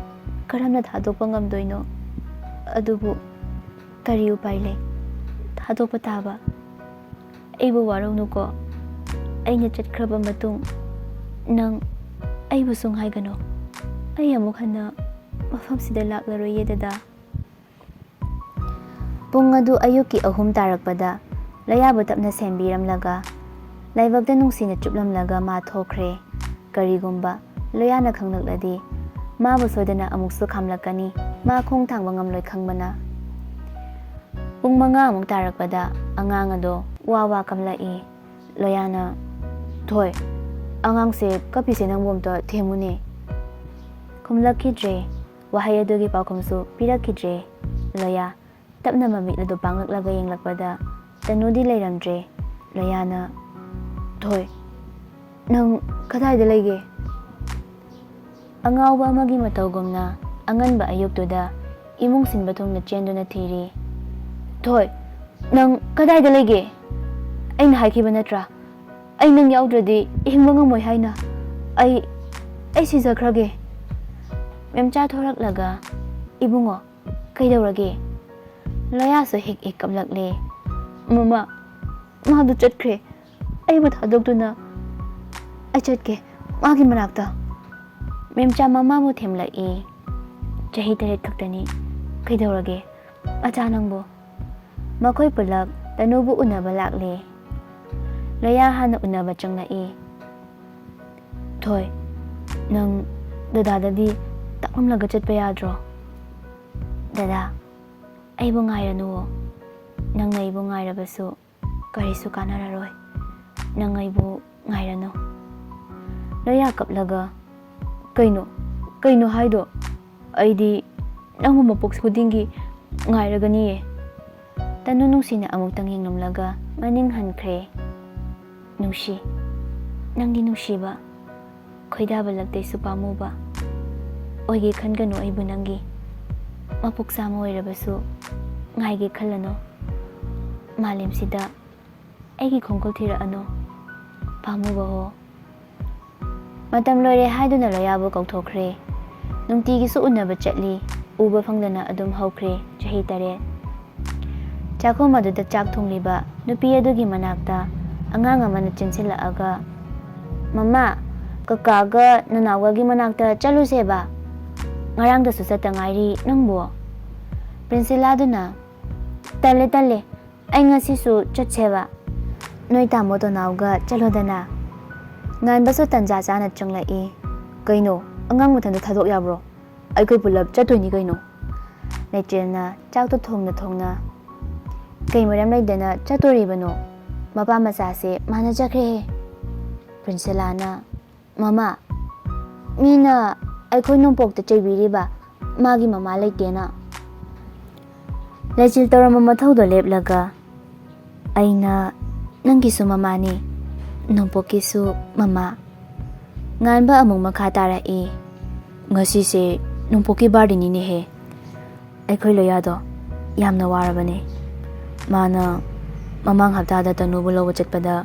ꯀꯔꯝꯅ ꯊꯥꯗꯣꯛꯄ ꯉꯝꯗꯣꯏꯅꯣ? ꯑꯗꯨꯕꯨ ꯀꯔꯤ ꯎꯄꯥꯏ ꯂꯩ? ꯊꯥꯗꯣꯛꯄ ꯇꯥꯕ꯫ ꯑꯩꯕꯨ ꯋꯥꯔꯧꯅꯨꯀꯣ꯫ ꯑꯩꯅ ꯆꯠꯈ꯭ꯔꯕ ꯃꯇꯨꯡ ꯅꯪ ꯑꯩꯕꯨꯁꯨ ꯉꯥꯏꯒꯅꯨ꯫ ꯑꯩ ꯑꯃꯨꯛ ꯍꯟꯅ ꯃꯐꯝꯁꯤꯗ ꯂꯥꯛꯂꯔꯣꯏꯌꯦ, ꯗꯗꯥ꯫" ꯄꯨꯡ ꯑꯗꯨ ꯑꯌꯨꯛꯀꯤ ꯑꯍꯨꯝ ꯇꯥꯔꯛꯄꯗ ꯂꯣꯌꯥꯕꯨ ꯇꯞꯅ ꯁꯦꯝꯕꯤꯔꯝꯂꯒ, ꯂꯥꯏꯕꯛꯇ ꯅꯨꯡꯁꯤꯅ ꯆꯨꯞꯂꯝꯂꯒ ꯃꯥ ꯊꯣꯛꯈ꯭ꯔꯦ꯫ ꯀꯔꯤꯒꯨꯝꯕ ꯂꯣꯌꯥꯅ ꯈꯪꯂꯛꯂꯗꯤ, ꯃꯥꯕꯨ ꯁꯣꯏꯗꯅ ꯑꯃꯨꯛꯁꯨ ꯈꯥꯝꯂꯛꯀꯅꯤ꯫ ꯃꯥ ꯈꯣꯡ ꯊꯥꯡꯕ ꯉꯝꯂꯣꯏ ꯈꯪꯕꯅ꯫ ꯄꯨꯡ ꯃꯉꯥ ꯑꯃꯨꯛ ꯇꯥꯔꯛꯄꯗ ꯑꯉꯥꯡ ꯑꯗꯣ ꯋꯥ ꯋꯥ ꯀꯝꯂꯛꯏ꯫ ꯂꯣꯌꯥꯅ, "ꯊꯣꯏ, ꯑꯉꯥꯡꯁꯦ ꯀꯞꯄꯤꯁꯦ ꯅꯪꯕꯨ ꯑꯝꯇ ꯊꯦꯝꯃꯨꯅꯦ꯫" ꯈꯨꯝꯂꯛꯈꯤꯗ꯭ꯔꯦ꯫ ꯋꯥꯍꯩ ꯑꯗꯨꯒꯤ ꯄꯥꯎꯈꯨꯝꯁꯨ ꯄꯤꯔꯛꯈꯤꯗ꯭ꯔꯦ꯫ ꯂꯣꯌꯥ ꯇꯞꯅ ꯃꯃꯤꯠ ꯑꯗꯨ ꯄꯥꯡꯂꯛꯂꯒ ꯌꯦꯡꯂꯛꯄꯗ ꯇꯅꯨꯗꯤ ꯂꯩꯔꯝꯗ꯭ꯔꯦ꯫ ꯂꯣꯌꯥꯅ, "ꯊꯣꯏ, ꯅꯪ ꯀꯗꯥꯏꯗ ꯂꯩꯒꯦ?" ꯑꯉꯥꯎꯕ ꯑꯃꯒꯤ ꯃꯇꯧꯒꯨꯝꯅ ꯑꯉꯟꯕ ꯑꯌꯨꯛꯇꯨꯗ ꯏꯃꯨꯡ ꯁꯤꯟꯕ ꯊꯨꯡꯅ ꯆꯦꯟꯗꯨꯅ ꯊꯤꯔꯤ꯫ "ꯊꯣꯏ, ꯅꯪ ꯀꯗꯥꯏꯗ ꯂꯩꯒꯦ? ꯑꯩꯅ ꯍꯥꯏꯈꯤꯕ ꯅꯠꯇ꯭ꯔꯥ? ꯑꯩ ꯅꯪ ꯌꯥꯎꯗ꯭ꯔꯗꯤ ꯍꯤꯡꯕ ꯉꯝꯃꯣꯏ ꯍꯥꯏꯅ꯫ ꯑꯩ, ꯑꯩ ꯁꯤꯖꯈ꯭ꯔꯒꯦ꯫" ꯃꯦꯝꯆꯥ ꯊꯣꯔꯛꯂꯒ, "ꯏꯕꯨꯡꯉꯣ, ꯀꯩꯗꯧꯔꯒꯦ?" ꯂꯣꯌꯥꯁꯨ ꯍꯤꯛ ꯍꯤꯛ ꯀꯞꯂꯛꯂꯦ꯫ "ꯃꯃꯥ, ꯃꯥꯗꯨ ꯆꯠꯈ꯭ꯔꯦ꯫ ꯑꯩꯕꯨ ꯊꯥꯗꯣꯛꯇꯨꯅ ꯑꯩ ꯆꯠꯀꯦ ꯃꯥꯒꯤ ꯃꯅꯥꯛꯇ꯫" ꯃꯦꯝꯆꯥ ꯃꯃꯥꯕꯨ ꯊꯦꯝꯂꯛꯏ꯫ "ꯆꯍꯤ ꯇꯔꯦꯠ ꯈꯛꯇꯅꯤ꯫ ꯀꯩꯗꯧꯔꯒꯦ ꯃꯆꯥ ꯅꯪꯕꯨ?" ꯃꯈꯣꯏ ꯄꯨꯂꯞ ꯇꯅꯨꯕꯨ ꯎꯅꯕ ꯂꯥꯛꯂꯦ꯫ ꯂꯣꯌꯥ ꯍꯥꯟꯅ ꯎꯅꯕ ꯆꯪꯂꯛꯏ꯫ "ꯊꯣꯏ, ꯅꯪ ꯗꯗꯥꯗꯗꯤ ꯇꯥꯛꯂꯝꯂꯒ ꯆꯠꯄ ꯌꯥꯗ꯭ꯔꯣ?" "ꯗꯗꯥ, ꯑꯩꯕꯨ ꯉꯥꯏꯔꯅꯨꯋꯣ꯫ ꯅꯪꯅ ꯑꯩꯕꯨ ꯉꯥꯏꯔꯕꯁꯨ ꯀꯔꯤꯁꯨ ꯀꯥꯟꯅꯔꯔꯣꯏ꯫ ꯅꯪ ꯑꯩꯕꯨ ꯉꯥꯏꯔꯅꯨ꯫" ꯂꯣꯌꯥ ꯀꯞꯂꯒ, "ꯀꯩꯅꯣ? ꯀꯩꯅꯣ ꯍꯥꯏꯗꯣ? ꯑꯩꯗꯤ ꯅꯪꯕꯨ ꯃꯄꯣꯛ ꯈꯨꯗꯤꯡꯒꯤ ꯉꯥꯏꯔꯒꯅꯤꯌꯦ꯫" ꯇꯅꯨ ꯅꯨꯡꯁꯤꯅ ꯑꯃꯨꯛꯇꯪ ꯌꯦꯡꯂꯝꯂꯒ ꯃꯅꯤꯡ ꯍꯟꯈ꯭ꯔꯦ꯫ "ꯅꯨꯡꯁꯤ, ꯅꯪꯗꯤ ꯅꯨꯡꯁꯤꯕ, ꯈꯣꯏꯗꯥꯕ ꯂꯛꯇꯩꯁꯨ ꯄꯥꯝꯃꯨꯕ꯫ ꯑꯣꯏꯒꯦ ꯈꯟꯒꯅꯨ ꯑꯩꯕꯨ ꯅꯪꯒꯤ꯫ ꯃꯄꯣꯛ ꯆꯥꯝꯃ ꯑꯣꯏꯔꯕꯁꯨ ꯉꯥꯏꯒꯦ ꯈꯜꯂꯅꯨ꯫ ꯃꯥꯂꯦꯝꯁꯤꯗ ꯑꯩꯒꯤ ꯈꯣꯡꯒꯨꯜ ꯊꯤꯔꯛꯑꯅꯨ, ꯄꯥꯝꯃꯨꯕ ꯍꯣ꯫" ꯃꯇꯝ ꯂꯣꯏꯔꯦ ꯍꯥꯏꯗꯨꯅ ꯂꯣꯌꯥꯕꯨ ꯀꯧꯊꯣꯛꯈ꯭ꯔꯦ꯫ ꯅꯨꯡꯇꯤꯒꯤꯁꯨ ꯎꯅꯕ ꯆꯠꯂꯤ꯫ ꯎꯕ ꯐꯪꯗꯅ ꯑꯗꯨꯝ ꯍꯧꯈ꯭ꯔꯦ ꯆꯍꯤ ꯇꯔꯦꯠ꯫ ꯆꯥꯛꯈꯨꯝ ꯑꯗꯨꯗ ꯆꯥꯛ ꯊꯣꯡꯂꯤꯕ ꯅꯨꯄꯤ ꯑꯗꯨꯒꯤ ꯃꯅꯥꯛꯇ ꯑꯉꯥꯡ ꯑꯃꯅ ꯆꯦꯟꯁꯤꯜꯂꯛꯑꯒ, "ꯃꯃꯥ, ꯀꯀꯥꯒ ꯅꯅꯥꯎꯒꯒꯤ ꯃꯅꯥꯛꯇ ꯆꯠꯂꯨꯁꯦꯕ꯫ ꯉꯔꯥꯡꯗꯁꯨ ꯆꯠꯇ ꯉꯥꯏꯔꯤ ꯅꯪꯕꯨ꯫" ꯄ꯭ꯔꯤꯟꯁꯤꯂꯥꯗꯨꯅ, "ꯇꯜꯂꯦ, ꯇꯜꯂꯦ꯫ ꯑꯩ ꯉꯁꯤꯁꯨ ꯆꯠꯁꯦꯕ꯫ ꯅꯣꯏ ꯇꯥꯃꯣ ꯇꯣꯅꯥꯎꯒ ꯆꯠꯂꯣꯗꯅ꯫" ꯉꯥꯟꯕꯁꯨ ꯇꯟꯖꯥ ꯆꯥꯅ ꯆꯪꯂꯛꯏ꯫ "ꯀꯩꯅꯣ, ꯑꯉꯥꯡ ꯃꯊꯟꯇ ꯊꯥꯗꯣꯛ ꯌꯥꯕ꯭ꯔꯣ? ꯑꯩꯈꯣꯏ ꯄꯨꯂꯞ ꯆꯠꯇꯣꯏꯅꯤ ꯀꯩꯅꯣ꯫" ꯂꯩꯆꯦꯜꯅ ꯆꯥꯛꯇꯣ ꯊꯣꯡꯅ ꯊꯣꯡꯅ, "ꯀꯩ ꯃꯔꯝ ꯂꯩꯗꯅ ꯆꯠꯇꯣꯔꯤꯕꯅꯣ? ꯃꯄꯥ ꯃꯆꯥꯁꯦ ꯃꯥꯟꯅꯖꯈ꯭ꯔꯦꯍꯦ꯫" ꯄ꯭ꯔꯤꯟꯁꯤꯂꯥꯅ, "ꯃꯃꯥ, ꯃꯤꯅ ꯑꯩꯈꯣꯏ ꯅꯣꯡꯄꯣꯛꯇ ꯆꯩꯕꯤꯔꯤꯕ ꯃꯥꯒꯤ ꯃꯃꯥ ꯂꯩꯇꯦꯅ꯫ ꯂꯩꯆꯤꯜ ꯇꯧꯔꯝꯕ ꯃꯊꯧꯗꯣ ꯂꯦꯞꯂꯒ, "ꯑꯩꯅ ꯅꯪꯒꯤꯁꯨ ꯃꯃꯥꯅꯤ, ꯅꯣꯡꯄꯣꯛꯀꯤꯁꯨ ꯃꯃꯥ꯫" ꯉꯥꯟꯕ ꯑꯃꯨꯛ ꯃꯈꯥ ꯇꯥꯔꯛꯏ, "ꯉꯁꯤꯁꯦ ꯅꯣꯡꯄꯣꯛꯀꯤ ꯕꯥꯔꯗꯦꯅꯤꯅꯦꯍꯦ꯫ ꯑꯩꯈꯣꯏ ꯂꯣꯌꯥꯗꯣ ꯌꯥꯝꯅ ꯋꯥꯔꯕꯅꯦ꯫ ꯃꯥꯅ ꯃꯃꯥꯡ ꯍꯞꯇꯥꯗ ꯇꯅꯨꯕꯨ ꯂꯧꯕ ꯆꯠꯄꯗ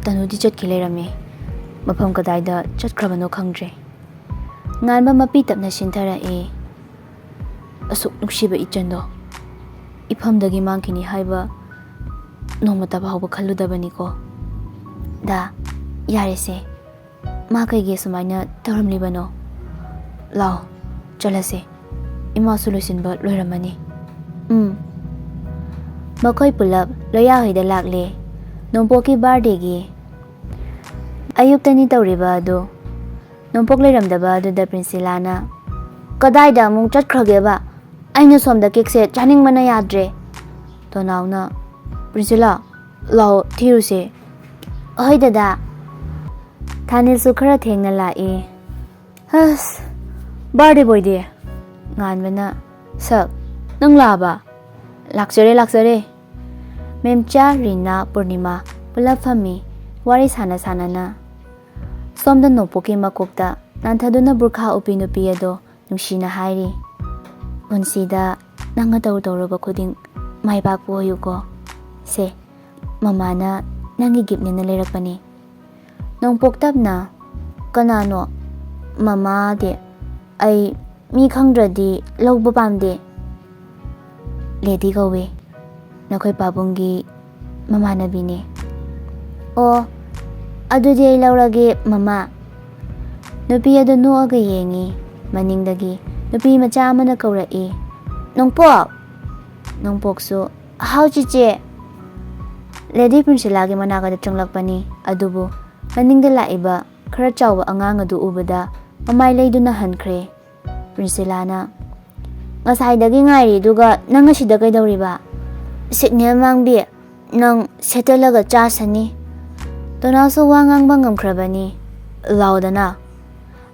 ꯇꯅꯨꯗꯤ ꯆꯠꯈꯤ ꯂꯩꯔꯝꯃꯦ꯫ ꯃꯐꯝ ꯀꯗꯥꯏꯗ ꯆꯠꯈ꯭ꯔꯕꯅꯣ ꯈꯪꯗ꯭ꯔꯦ꯫" ꯉꯥꯟꯕ ꯃꯄꯤ ꯇꯞꯅ ꯁꯤꯟꯊꯔꯛꯏ꯫ "ꯑꯁꯨꯛ ꯅꯨꯡꯁꯤꯕ ꯏꯆꯟꯗꯣ ꯏꯐꯝꯗꯒꯤ ꯃꯥꯡꯈꯤꯅꯤ ꯍꯥꯏꯕ ꯅꯣꯡꯃꯇ ꯐꯥꯎꯕ ꯈꯜꯂꯨꯗꯕꯅꯤꯀꯣ꯫ ꯗꯥ, ꯌꯥꯔꯦꯁꯦ꯫ ꯃꯥ ꯀꯩꯒꯤ ꯑꯁꯨꯃꯥꯏꯅ ꯇꯧꯔꯝꯂꯤꯕꯅꯣ? ꯂꯥꯎ, ꯆꯠꯂꯁꯦ꯫ ꯏꯃꯥꯁꯨ ꯂꯣꯏꯁꯤꯟꯕ ꯂꯣꯏꯔꯝꯃꯅꯤ꯫" ꯎꯝ꯫ ꯃꯈꯣꯏ ꯄꯨꯂꯞ ꯂꯣꯌꯥ ꯍꯣꯏꯗ ꯂꯥꯛꯂꯦ꯫ ꯅꯣꯡꯄꯣꯛꯀꯤ ꯕꯥꯔꯗꯦꯒꯤ ꯑꯌꯨꯛꯇꯅꯤ ꯇꯧꯔꯤꯕ ꯑꯗꯨ꯫ ꯅꯣꯡꯄꯣꯛ ꯂꯩꯔꯝꯗꯕ ꯑꯗꯨꯗ ꯄ꯭ꯔꯤꯟꯁꯤꯂꯥꯅ, "ꯀꯗꯥꯏꯗ ꯑꯃꯨꯛ ꯆꯠꯈ꯭ꯔꯒꯦꯕ? ꯑꯩꯅ ꯁꯣꯝꯗ ꯀꯦꯛꯁꯦ ꯆꯥꯅꯤꯡꯕꯅ ꯌꯥꯗ꯭ꯔꯦ꯫" ꯇꯣꯅꯥꯎꯅ, "ꯄ꯭ꯔꯤꯟꯁꯤꯂꯥ, ꯂꯥꯛꯑꯣ, ꯊꯤꯔꯨꯁꯦ꯫" "ꯍꯣꯏ ꯗꯗꯥ꯫" ꯊꯥꯅꯤꯜꯁꯨ ꯈꯔ ꯊꯦꯡꯅ ꯂꯥꯛꯏ꯫ "ꯍꯁ, ꯕꯥꯔꯗꯦ ꯕꯣꯏꯗꯤ?" ꯉꯥꯟꯕꯅ, "ꯁꯛ, ꯅꯪ ꯂꯥꯛꯑꯕ? ꯂꯥꯛꯆꯔꯦ, ꯂꯥꯛꯆꯔꯦ꯫" ꯃꯦꯝꯆꯥ, ꯔꯤꯅꯥ, ꯄꯨꯔꯅꯤꯃꯥ ꯄꯨꯂꯞ ꯐꯝꯃꯤ, ꯋꯥꯔꯤ ꯁꯥꯟꯅ ꯁꯥꯟꯅꯅ꯫ ꯁꯣꯝꯗ ꯅꯣꯡꯄꯣꯛꯀꯤ ꯃꯀꯣꯛꯇ ꯅꯥꯟꯊꯗꯨꯅ ꯕꯨꯔꯈꯥ ꯎꯞꯄꯤ ꯅꯨꯄꯤ ꯑꯗꯣ ꯅꯨꯡꯁꯤꯅ ꯍꯥꯏꯔꯤ, "ꯄꯨꯟꯁꯤꯗ ꯅꯪꯅ ꯇꯧꯔꯨ ꯇꯧꯔꯨꯕ ꯈꯨꯗꯤꯡ ꯃꯥꯏ ꯄꯥꯛꯄ ꯑꯣꯏꯌꯨꯀꯣ꯫ ꯁꯦ, ꯃꯃꯥꯅ ꯅꯪꯒꯤ ꯒꯤꯐꯅꯦꯅ ꯂꯩꯔꯛꯄꯅꯤ꯫" ꯅꯣꯡꯄꯣꯛꯇꯞꯅ, "ꯀꯅꯥꯅꯣ ꯃꯃꯥꯗꯤ? ꯑꯩ ꯃꯤ ꯈꯪꯗ꯭ꯔꯗꯤ ꯂꯧꯕ ꯄꯥꯝꯗꯦ꯫" "ꯂꯦꯗꯤ ꯀꯧꯋꯦ, ꯅꯈꯣꯏ ꯄꯥꯕꯨꯡꯒꯤ ꯃꯃꯥꯟꯅꯕꯤꯅꯦ꯫" "ꯑꯣ, ꯑꯗꯨꯗꯤ ꯑꯩ ꯂꯧꯔꯒꯦ, ꯃꯃꯥ꯫" ꯅꯨꯄꯤ ꯑꯗꯨ ꯅꯣꯛꯑꯒ ꯌꯦꯡꯉꯤ꯫ ꯃꯅꯤꯡꯗꯒꯤ ꯅꯨꯄꯤ ꯃꯆꯥ ꯑꯃꯅ ꯀꯧꯔꯛꯏ, "ꯅꯣꯡꯄꯣꯛ!" ꯅꯣꯡꯄꯣꯛꯁꯨ, "ꯍꯥꯎ, ꯆꯤꯆꯦ!" ꯂꯦꯗꯤ ꯄ꯭ꯔꯤꯟꯁꯤꯂꯥꯒꯤ ꯃꯅꯥꯛꯇ ꯆꯪꯂꯛꯄꯅꯤ, ꯑꯗꯨꯕꯨ ꯃꯅꯤꯡꯗ ꯂꯥꯛꯏꯕ ꯈꯔ ꯆꯥꯎꯕ ꯑꯉꯥꯡ ꯑꯗꯨ ꯎꯕꯗ ꯃꯃꯥꯏ ꯂꯩꯗꯨꯅ ꯍꯟꯈ꯭ꯔꯦ꯫ ꯄ꯭ꯔꯤꯟꯁꯤꯂꯥꯅ, "ꯉꯁꯥꯏꯗꯒꯤ ꯉꯥꯏꯔꯤ, ꯑꯗꯨꯒ ꯅꯪ ꯑꯁꯤꯗ ꯀꯩꯗꯧꯔꯤꯕ? ꯁꯤꯒꯅꯦꯜ ꯃꯥꯡꯕꯤ, ꯅꯪ ꯁꯦꯠꯇꯜꯂꯒ ꯆꯥꯁꯅꯤ꯫" ꯇꯣꯅꯥꯁꯨ ꯋꯥ ꯉꯥꯡꯕ ꯉꯝꯈ꯭ꯔꯕꯅꯤ꯫ "ꯂꯥꯎꯗꯅ꯫"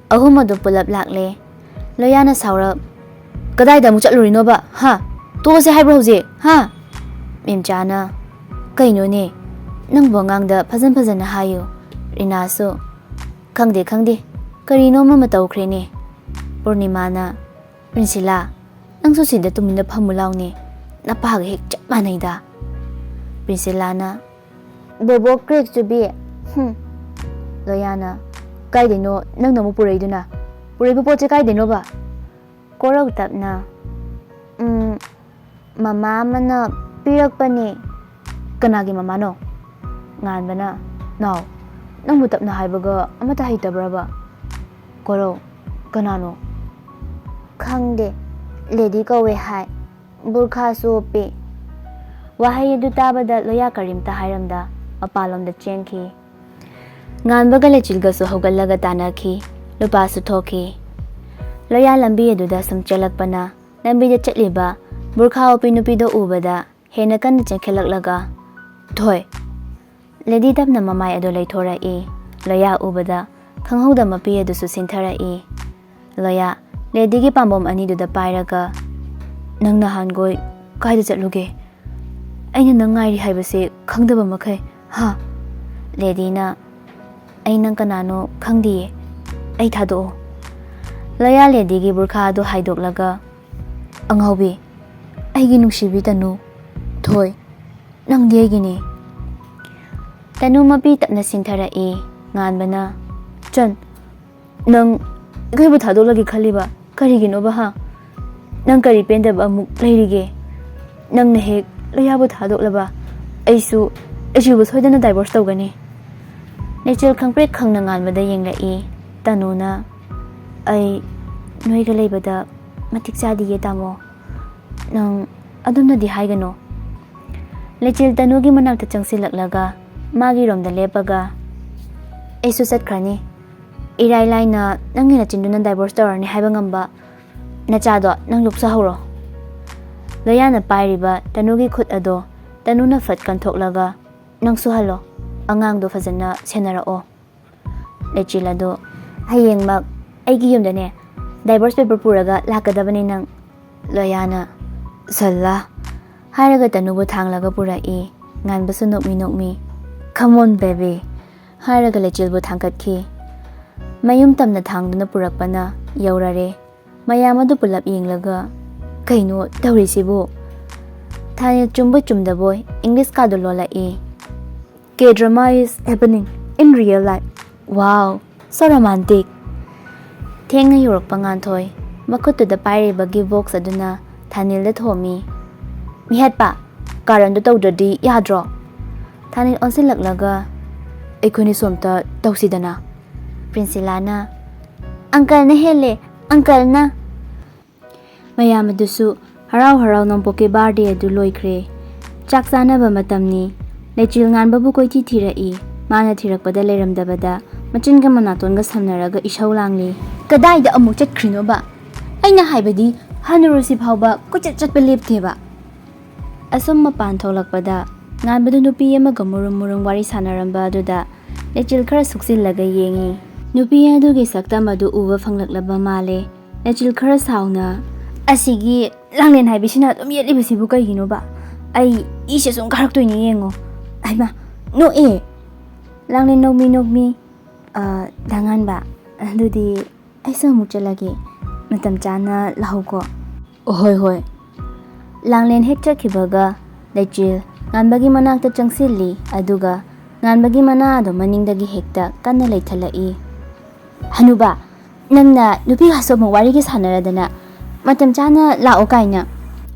ꯑꯍꯨꯝ ꯑꯗꯨ ꯄꯨꯂꯞ ꯂꯥꯛꯂꯦ꯫ ꯂꯣꯌꯥꯅ ꯁꯥꯎꯔꯞ, ꯀꯗꯥꯏꯗ ꯑꯃꯨꯛ ꯆꯠꯂꯨꯔꯤꯅꯣꯕ? ꯍꯥ? ꯇꯣꯛꯑꯁꯦ ꯍꯥꯏꯕ꯭ꯔꯣ ꯍꯧꯖꯤꯛ? ꯍꯥ? ꯃꯦꯝꯆꯥꯅ, "ꯀꯩꯅꯣꯅꯦ? ꯅꯪꯕꯨ ꯑꯉꯥꯡꯗ ꯐꯖꯟ ꯐꯖꯅ ꯍꯥꯏꯌꯨ꯫" ꯔꯤꯅꯥꯁꯨ, "ꯈꯪꯗꯦ, ꯈꯪꯗꯦ꯫ ꯀꯔꯤꯅꯣ ꯑꯃ ꯇꯧꯈ꯭ꯔꯦꯅꯦ꯫" ꯄꯨꯔꯅꯤꯃꯥꯅ, "ꯄ꯭ꯔꯤꯟꯁꯤꯂꯥ, ꯅꯪꯁꯨ ꯁꯤꯗ ꯇꯨꯃꯤꯟꯅ ꯐꯝꯃꯨ ꯂꯥꯎꯅꯦ꯫ ꯅꯄꯥꯒ ꯍꯦꯛ ꯆꯞ ꯃꯥꯟꯅꯩꯗ꯫" ꯄ꯭ꯔꯤꯟꯁꯤꯂꯥꯅ, "ꯕꯣꯕꯣ ꯀ꯭ꯔꯦꯛ ꯆꯨꯕꯤ꯫ ꯍꯨꯝ꯫" ꯂꯣꯌꯥꯅ, "ꯀꯥꯏꯗꯩꯅꯣ ꯅꯪꯅ ꯑꯃꯨꯛ ꯄꯨꯔꯛꯏꯗꯨꯅ? ꯄꯨꯔꯛꯏꯕ ꯄꯣꯠꯁꯦ ꯀꯥꯏꯗꯩꯅꯣꯕ?" ꯀꯣꯔꯧ ꯇꯞꯅ, "ꯎꯝ, ꯃꯃꯥ ꯑꯃꯅ ꯄꯤꯔꯛꯄꯅꯦ꯫" "ꯀꯅꯥꯒꯤ ꯃꯃꯥꯅꯣ?" ꯉꯥꯟꯕꯅ, "ꯅꯥꯎ, ꯅꯪꯕꯨ ꯇꯞꯅ ꯍꯥꯏꯕꯒ ꯑꯃꯠꯇ ꯍꯩꯇꯕ꯭ꯔꯕ?" ꯀꯣꯔꯧ, "ꯀꯅꯥꯅꯣ?" "ꯈꯪꯗꯦ, ꯂꯦꯗꯤ ꯀꯧꯋꯦ ꯍꯥꯏ, ꯕꯨꯔꯈꯥꯁꯨ ꯎꯞꯄꯤ꯫" ꯋꯥꯍꯩ ꯑꯗꯨ ꯇꯥꯕꯗ ꯂꯣꯌꯥ ꯀꯔꯤꯝꯇ ꯍꯥꯏꯔꯝꯗ ꯃꯄꯥꯟꯂꯣꯝꯗ ꯆꯦꯟꯈꯤ꯫ ꯉꯥꯟꯕꯒ ꯂꯩꯆꯤꯜꯒꯁꯨ ꯍꯧꯒꯠꯂꯒ ꯇꯥꯟꯅꯈꯤ꯫ ꯂꯨꯄꯥꯁꯨ ꯊꯣꯛꯈꯤ꯫ ꯂꯣꯌꯥ ꯂꯝꯕꯤ ꯑꯗꯨꯗ ꯁꯨꯝ ꯆꯦꯜꯂꯛꯄꯅ ꯂꯝꯕꯤꯗ ꯆꯠꯂꯤꯕ ꯕꯨꯔꯈꯥ ꯎꯞꯄꯤ ꯅꯨꯄꯤꯗꯣ ꯎꯕꯗ ꯍꯦꯟꯅ ꯀꯟꯅ ꯆꯦꯟꯈꯠꯂꯛꯂꯒ, "ꯊꯣꯏ!" ꯂꯦꯗꯤ ꯇꯞꯅ ꯃꯃꯥꯏ ꯑꯗꯨ ꯂꯩꯊꯣꯔꯛꯏ꯫ ꯂꯣꯌꯥ ꯎꯕꯗ ꯈꯪꯍꯧꯗ ꯃꯄꯤ ꯑꯗꯨꯁꯨ ꯁꯤꯟꯊꯔꯛꯏ꯫ ꯂꯣꯌꯥ ꯂꯦꯗꯤꯒꯤ ꯄꯥꯝꯕꯣꯝ ꯑꯅꯤꯗꯨꯗ ꯄꯥꯏꯔꯒ, "ꯅꯪ ꯅꯍꯥꯟꯈꯣꯏ ꯀꯥꯏꯗ ꯆꯠꯂꯨꯒꯦ? ꯑꯩꯅ ꯅꯪ ꯉꯥꯏꯔꯤ ꯍꯥꯏꯕꯁꯦ ꯈꯪꯗꯕ ꯃꯈꯩ, ꯍꯥ?" ꯂꯦꯗꯤꯅ, "ꯑꯩ ꯅꯪ ꯀꯅꯥꯅꯣ ꯈꯪꯗꯤꯌꯦ꯫ ꯑꯩ ꯊꯥꯗꯣꯛꯑꯣ꯫" ꯂꯣꯌꯥ ꯂꯦꯗꯤꯒꯤ ꯕꯨꯔꯈꯥ ꯑꯗꯨ ꯍꯥꯏꯗꯣꯛꯂꯒ, "ꯑꯉꯥꯎꯕꯤ, ꯑꯩꯒꯤ ꯅꯨꯡꯁꯤꯕꯤ ꯇꯅꯨ, ꯊꯣꯏ, ꯅꯪꯗꯤ ꯑꯩꯒꯤꯅꯤ꯫" ꯇꯅꯨ ꯃꯄꯤ ꯇꯞꯅ ꯁꯤꯟꯊꯔꯛꯏ꯫ ꯉꯥꯟꯕꯅ, "ꯆꯟ, ꯅꯪ ꯑꯩꯈꯣꯏꯕꯨ ꯊꯥꯗꯣꯛꯂꯒꯦ ꯈꯜꯂꯤꯕ ꯀꯔꯤꯒꯤꯅꯣꯕ, ꯍꯥ? ꯅꯪ ꯀꯔꯤ ꯄꯦꯟꯗꯕ ꯑꯃꯨꯛ ꯂꯩꯔꯤꯒꯦ? ꯅꯪꯅ ꯍꯦꯛ ꯂꯣꯌꯥꯕꯨ ꯊꯥꯗꯣꯛꯂꯕ, ꯑꯩꯁꯨ, ꯑꯩꯁꯨꯕꯨ ꯁꯣꯏꯗꯅ ꯗꯥꯏꯚꯣꯔꯁ ꯇꯧꯒꯅꯤ꯫" ꯂꯩꯆꯤꯜ ꯈꯪꯄ꯭ꯔꯦꯛ ꯈꯪꯅ ꯉꯥꯟꯕꯗ ꯌꯦꯡꯂꯛꯏ꯫ ꯇꯅꯨꯅ, "ꯑꯩ ꯅꯣꯏꯒ ꯂꯩꯕꯗ ꯃꯇꯤꯛ ꯆꯥꯗꯤꯌꯦ, ꯇꯥꯃꯣ꯫ ꯅꯪ ꯑꯗꯨꯝꯅꯗꯤ ꯍꯥꯏꯒꯅꯨ꯫" ꯂꯩꯆꯤꯜ ꯇꯅꯨꯒꯤ ꯃꯅꯥꯛꯇ ꯆꯪꯁꯤꯜꯂꯛꯂꯒ ꯃꯥꯒꯤ ꯔꯣꯝꯗ ꯂꯦꯞꯄꯒ, "ꯑꯩꯁꯨ ꯆꯠꯈ꯭ꯔꯅꯤ꯫ ꯏꯔꯥꯏ ꯂꯥꯏꯅ ꯅꯪꯒꯤ ꯅꯆꯤꯟꯗꯨꯅ ꯗꯥꯏꯚꯣꯔꯁ ꯇꯧꯔꯅꯤ ꯍꯥꯏꯕ ꯉꯝꯕ ꯅꯆꯥꯗꯣ ꯅꯪ ꯂꯨꯞꯆꯍꯧꯔꯣ꯫" ꯂꯣꯌꯥꯅ ꯄꯥꯏꯔꯤꯕ ꯇꯅꯨꯒꯤ ꯈꯨꯠ ꯑꯗꯣ ꯇꯅꯨꯅ ꯐꯠ ꯀꯟꯊꯣꯛꯂꯒ, "ꯅꯪꯁꯨ ꯍꯜꯂꯣ, ꯑꯉꯥꯡꯗꯣ ꯐꯖꯅ ꯁꯦꯟꯅꯔꯛꯑꯣ꯫" ꯂꯩꯆꯤꯜ ꯑꯗꯣ, "ꯍꯌꯦꯡꯃꯛ ꯑꯩꯒꯤ ꯌꯨꯝꯗꯅꯦ ꯗꯥꯏꯚꯣꯔꯁ ꯄꯦꯄꯔ ꯄꯨꯔꯒ ꯂꯥꯛꯀꯗꯕꯅꯤ ꯅꯪ꯫ ꯂꯣꯌꯥꯅ "ꯁꯜꯂꯥ" ꯍꯥꯏꯔꯒ ꯇꯅꯨꯕꯨ ꯊꯥꯡꯂꯒ ꯄꯨꯔꯛꯏ꯫ ꯉꯥꯟꯕꯁꯨ ꯅꯣꯛꯃꯤ ꯅꯣꯛꯃꯤ "Come on baby" ꯍꯥꯏꯔꯒ ꯂꯩꯆꯤꯜꯕꯨ ꯊꯥꯡꯒꯠꯈꯤ꯫ ꯃꯌꯨꯝ ꯇꯝꯅ ꯊꯥꯡꯗꯨꯅ ꯄꯨꯔꯛꯄꯅ ꯌꯧꯔꯔꯦ꯫ ꯃꯌꯥꯝ ꯑꯗꯨ ꯄꯨꯂꯞ ꯌꯦꯡꯂꯒ "ꯀꯩꯅꯣ ꯇꯧꯔꯤꯁꯤꯕꯨ?" ꯊꯥꯅꯤꯜ ꯆꯨꯝꯕꯣꯏ ꯆꯨꯝꯗꯕꯣꯏ ꯏꯪꯂꯤꯁꯀꯥꯗꯨ ꯂꯣꯜꯂꯛꯏ꯫ "K drama is happening in real life. Wow, so romantic." ꯊꯦꯡꯅ ꯌꯧꯔꯛꯄ ꯉꯥꯟꯊꯣꯏ ꯃꯈꯨꯠꯇꯨꯗ ꯄꯥꯏꯔꯤꯕ gift box ꯑꯗꯨꯅ ꯊꯥꯅꯤꯜꯗ ꯊꯣꯝꯃꯤ꯫ "ꯃꯤꯍꯠꯄ, ꯀꯥꯔꯟꯗꯣ ꯇꯧꯗ꯭ꯔꯗꯤ ꯌꯥꯗ꯭ꯔꯣ?" ꯊꯥꯅꯤꯜ ꯑꯣꯟꯁꯤꯜꯂꯛꯂꯒ "ꯑꯩꯈꯣꯏꯅꯤ ꯁꯣꯝꯇ ꯇꯧꯁꯤꯗꯅ꯫" ꯄ꯭ꯔꯤꯟꯁꯤꯂꯥꯅ "ꯑꯪꯀꯜꯅ ꯍꯦꯜꯂꯦ, ꯑꯪꯀꯜꯅ!" ꯃꯌꯥꯝ ꯑꯗꯨꯁꯨ ꯍꯔꯥꯎ ꯍꯔꯥꯎ ꯅꯣꯡꯄꯣꯛꯀꯤ birthday ꯑꯗꯨ ꯂꯣꯏꯈ꯭ꯔꯦ꯫ ꯆꯥꯛ ꯆꯥꯅꯕ ꯃꯇꯝꯅꯤ꯫ ꯂꯩꯆꯤꯜ ꯉꯥꯟꯕꯕꯨ ꯀꯣꯏꯊꯤ ꯊꯤꯔꯛꯏ꯫ ꯃꯥꯅ ꯊꯤꯔꯛꯄꯗ ꯂꯩꯔꯝꯗꯕꯗ ꯃꯆꯤꯟꯒ ꯃꯅꯥꯇꯣꯟꯒ ꯁꯝꯅꯔꯒ ꯏꯁꯧ ꯂꯥꯡꯂꯤ꯫ "ꯀꯗꯥꯏꯗ ꯑꯃꯨꯛ ꯆꯠꯈ꯭ꯔꯤꯅꯣꯕ? ꯑꯩꯅ ꯍꯥꯏꯕꯗꯤ ꯍꯅꯨꯔꯨꯁꯤ ꯐꯥꯎꯕ ꯀꯣꯏꯆꯠ ꯆꯠꯄ ꯂꯦꯞꯇꯦꯕ꯫" ꯑꯁꯨꯝ ꯃꯄꯥꯟ ꯊꯣꯛꯂꯛꯄꯗ ꯉꯥꯟꯕꯗꯨ ꯅꯨꯄꯤ ꯑꯃꯒ ꯃꯨꯔꯨꯝ ꯃꯨꯔꯨꯝ ꯋꯥꯔꯤ ꯁꯥꯟꯅꯔꯝꯕ ꯑꯗꯨꯗ ꯂꯩꯆꯤꯜ ꯈꯔ ꯁꯨꯛꯆꯤꯜꯂꯒ ꯌꯦꯡꯉꯤ꯫ ꯅꯨꯄꯤ ꯑꯗꯨꯒꯤ ꯁꯛꯇꯝ ꯑꯗꯨ ꯎꯕ ꯐꯪꯂꯛꯂꯕ ꯃꯥꯜꯂꯦ꯫ ꯂꯩꯆꯤꯜ ꯈꯔ ꯁꯥꯎꯅ, "ꯑꯁꯤꯒꯤ ꯂꯥꯡꯂꯦꯟ ꯍꯥꯏꯕꯤꯁꯤꯅ ꯑꯗꯨꯝ ꯌꯦꯠꯂꯤꯕꯁꯤꯕꯨ ꯀꯩꯒꯤꯅꯣꯕ? ꯑꯩ ꯏꯁꯦ ꯁꯨꯝ ꯀꯥꯔꯛꯇꯣꯏꯅꯦ ꯌꯦꯡꯉꯣ꯫" ꯍꯩꯃꯥ, ꯅꯣꯛꯑꯦ꯫ ꯂꯥꯡꯂꯦꯟ ꯅꯣꯛꯃꯤ ꯅꯣꯛꯃꯤ, "ꯑ, ꯗꯥ ꯉꯥꯟꯕ, ꯑꯗꯨꯗꯤ ꯑꯩꯁꯨ ꯑꯃꯨꯛ ꯆꯠꯂꯒꯦ꯫ ꯃꯇꯝ ꯆꯥꯅ ꯂꯥꯛꯎꯀꯣ꯫" "ꯍꯣꯏ, ꯍꯣꯏ꯫" ꯂꯥꯡꯂꯦꯟ ꯍꯦꯛ ꯆꯠꯈꯤꯕꯒ ꯂꯩꯆꯤꯜ ꯉꯥꯟꯕꯒꯤ ꯃꯅꯥꯛꯇ ꯆꯪꯁꯤꯜꯂꯤ, ꯑꯗꯨꯒ ꯉꯥꯟꯕꯒꯤ ꯃꯅꯥ ꯑꯗꯨ ꯃꯅꯤꯡꯗꯒꯤ ꯍꯦꯛꯇ ꯀꯟꯅ ꯂꯩꯊꯠꯂꯛꯏ꯫ "ꯍꯅꯨꯕ, ꯅꯪꯅ ꯅꯨꯄꯤꯒꯁꯨ ꯑꯃꯨꯛ ꯋꯥꯔꯤꯒ ꯁꯥꯟꯅꯔꯗꯅ, ꯃꯇꯝ ꯆꯥꯅ ꯂꯥꯛꯑꯣ ꯀꯥꯏꯅ꯫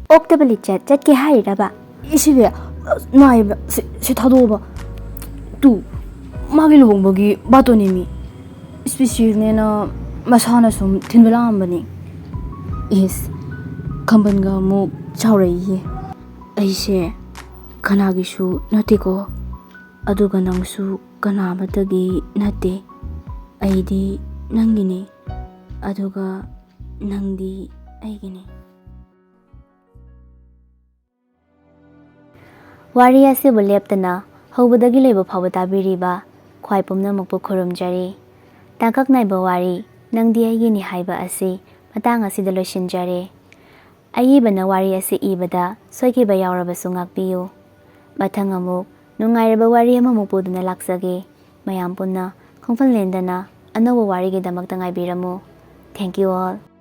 ꯑꯣꯛꯇꯕ ꯂꯤꯆꯠ ꯆꯠꯀꯦ ꯍꯥꯏꯔꯤꯔꯕ?" "ꯏꯁꯤꯕꯤ, ꯑꯁ, ꯅꯥꯏꯕ, ꯁꯤ, ꯁꯤ ꯊꯥꯗꯣꯛꯑꯣꯕ꯫ ꯇꯨ, ꯃꯥꯒꯤ ꯂꯨꯍꯣꯡꯕꯒꯤ ꯕꯥꯇꯣꯟꯅꯦꯃꯤ꯫ Specialꯅꯦꯅ ꯃꯁꯥꯅ ꯁꯨꯝ ꯊꯤꯟꯕ ꯂꯥꯛꯑꯝꯕꯅꯤ꯫" ꯏꯁ, ꯈꯝꯕꯟꯒ ꯑꯃꯨꯛ ꯆꯥꯎꯔꯛꯏꯌꯦ꯫ "ꯑꯩꯁꯦ ꯀꯅꯥꯒꯤꯁꯨ ꯅꯠꯇꯦꯀꯣ, ꯑꯗꯨꯒ ꯅꯪꯁꯨ ꯀꯅꯥ ꯑꯃꯠꯇꯒꯤ ꯅꯠꯇꯦ꯫ ꯑꯩꯗꯤ ꯅꯪꯒꯤꯅꯤ, ꯑꯗꯨꯒ ꯅꯪꯗꯤ ꯑꯩꯒꯤꯅꯤ꯫" ꯋꯥꯔꯤ ꯑꯁꯤꯕꯨ ꯂꯦꯞꯇꯅ ꯍꯧꯕꯗꯒꯤ ꯂꯣꯏꯕ ꯐꯥꯎꯕ ꯇꯥꯕꯤꯔꯤꯕ ꯈ꯭ꯋꯥꯏ ꯄꯨꯝꯅꯃꯛꯄꯨ ꯈꯨꯔꯨꯝꯖꯔꯤ꯫ ꯇꯥꯡꯀꯛ ꯅꯥꯏꯕ ꯋꯥꯔꯤ "ꯅꯪꯗꯤ ꯑꯩꯒꯤꯅꯤ" ꯍꯥꯏꯕ ꯑꯁꯤ ꯃꯇꯥꯡ ꯑꯁꯤꯗ ꯂꯣꯏꯁꯤꯟꯖꯔꯦ꯫ ꯑꯏꯕꯅ ꯋꯥꯔꯤ ꯑꯁꯤ ꯏꯕꯗ ꯁꯣꯏꯈꯤꯕ ꯌꯥꯎꯔꯕꯁꯨ ꯉꯥꯛꯄꯤꯌꯨ꯫ ꯃꯊꯪ ꯑꯃꯨꯛ ꯅꯨꯡꯉꯥꯏꯔꯕ ꯋꯥꯔꯤ ꯑꯃꯃꯨꯛ ꯄꯨꯗꯨꯅ ꯂꯥꯛꯆꯒꯦ꯫ ꯃꯌꯥꯝ ꯄꯨꯟꯅ ꯈꯣꯡꯐꯜ ꯂꯦꯟꯗꯅ ꯑꯅꯧꯕ ꯋꯥꯔꯤꯒꯤꯗꯃꯛꯇ ꯉꯥꯏꯕꯤꯔꯝꯃꯨ꯫ Thank you all.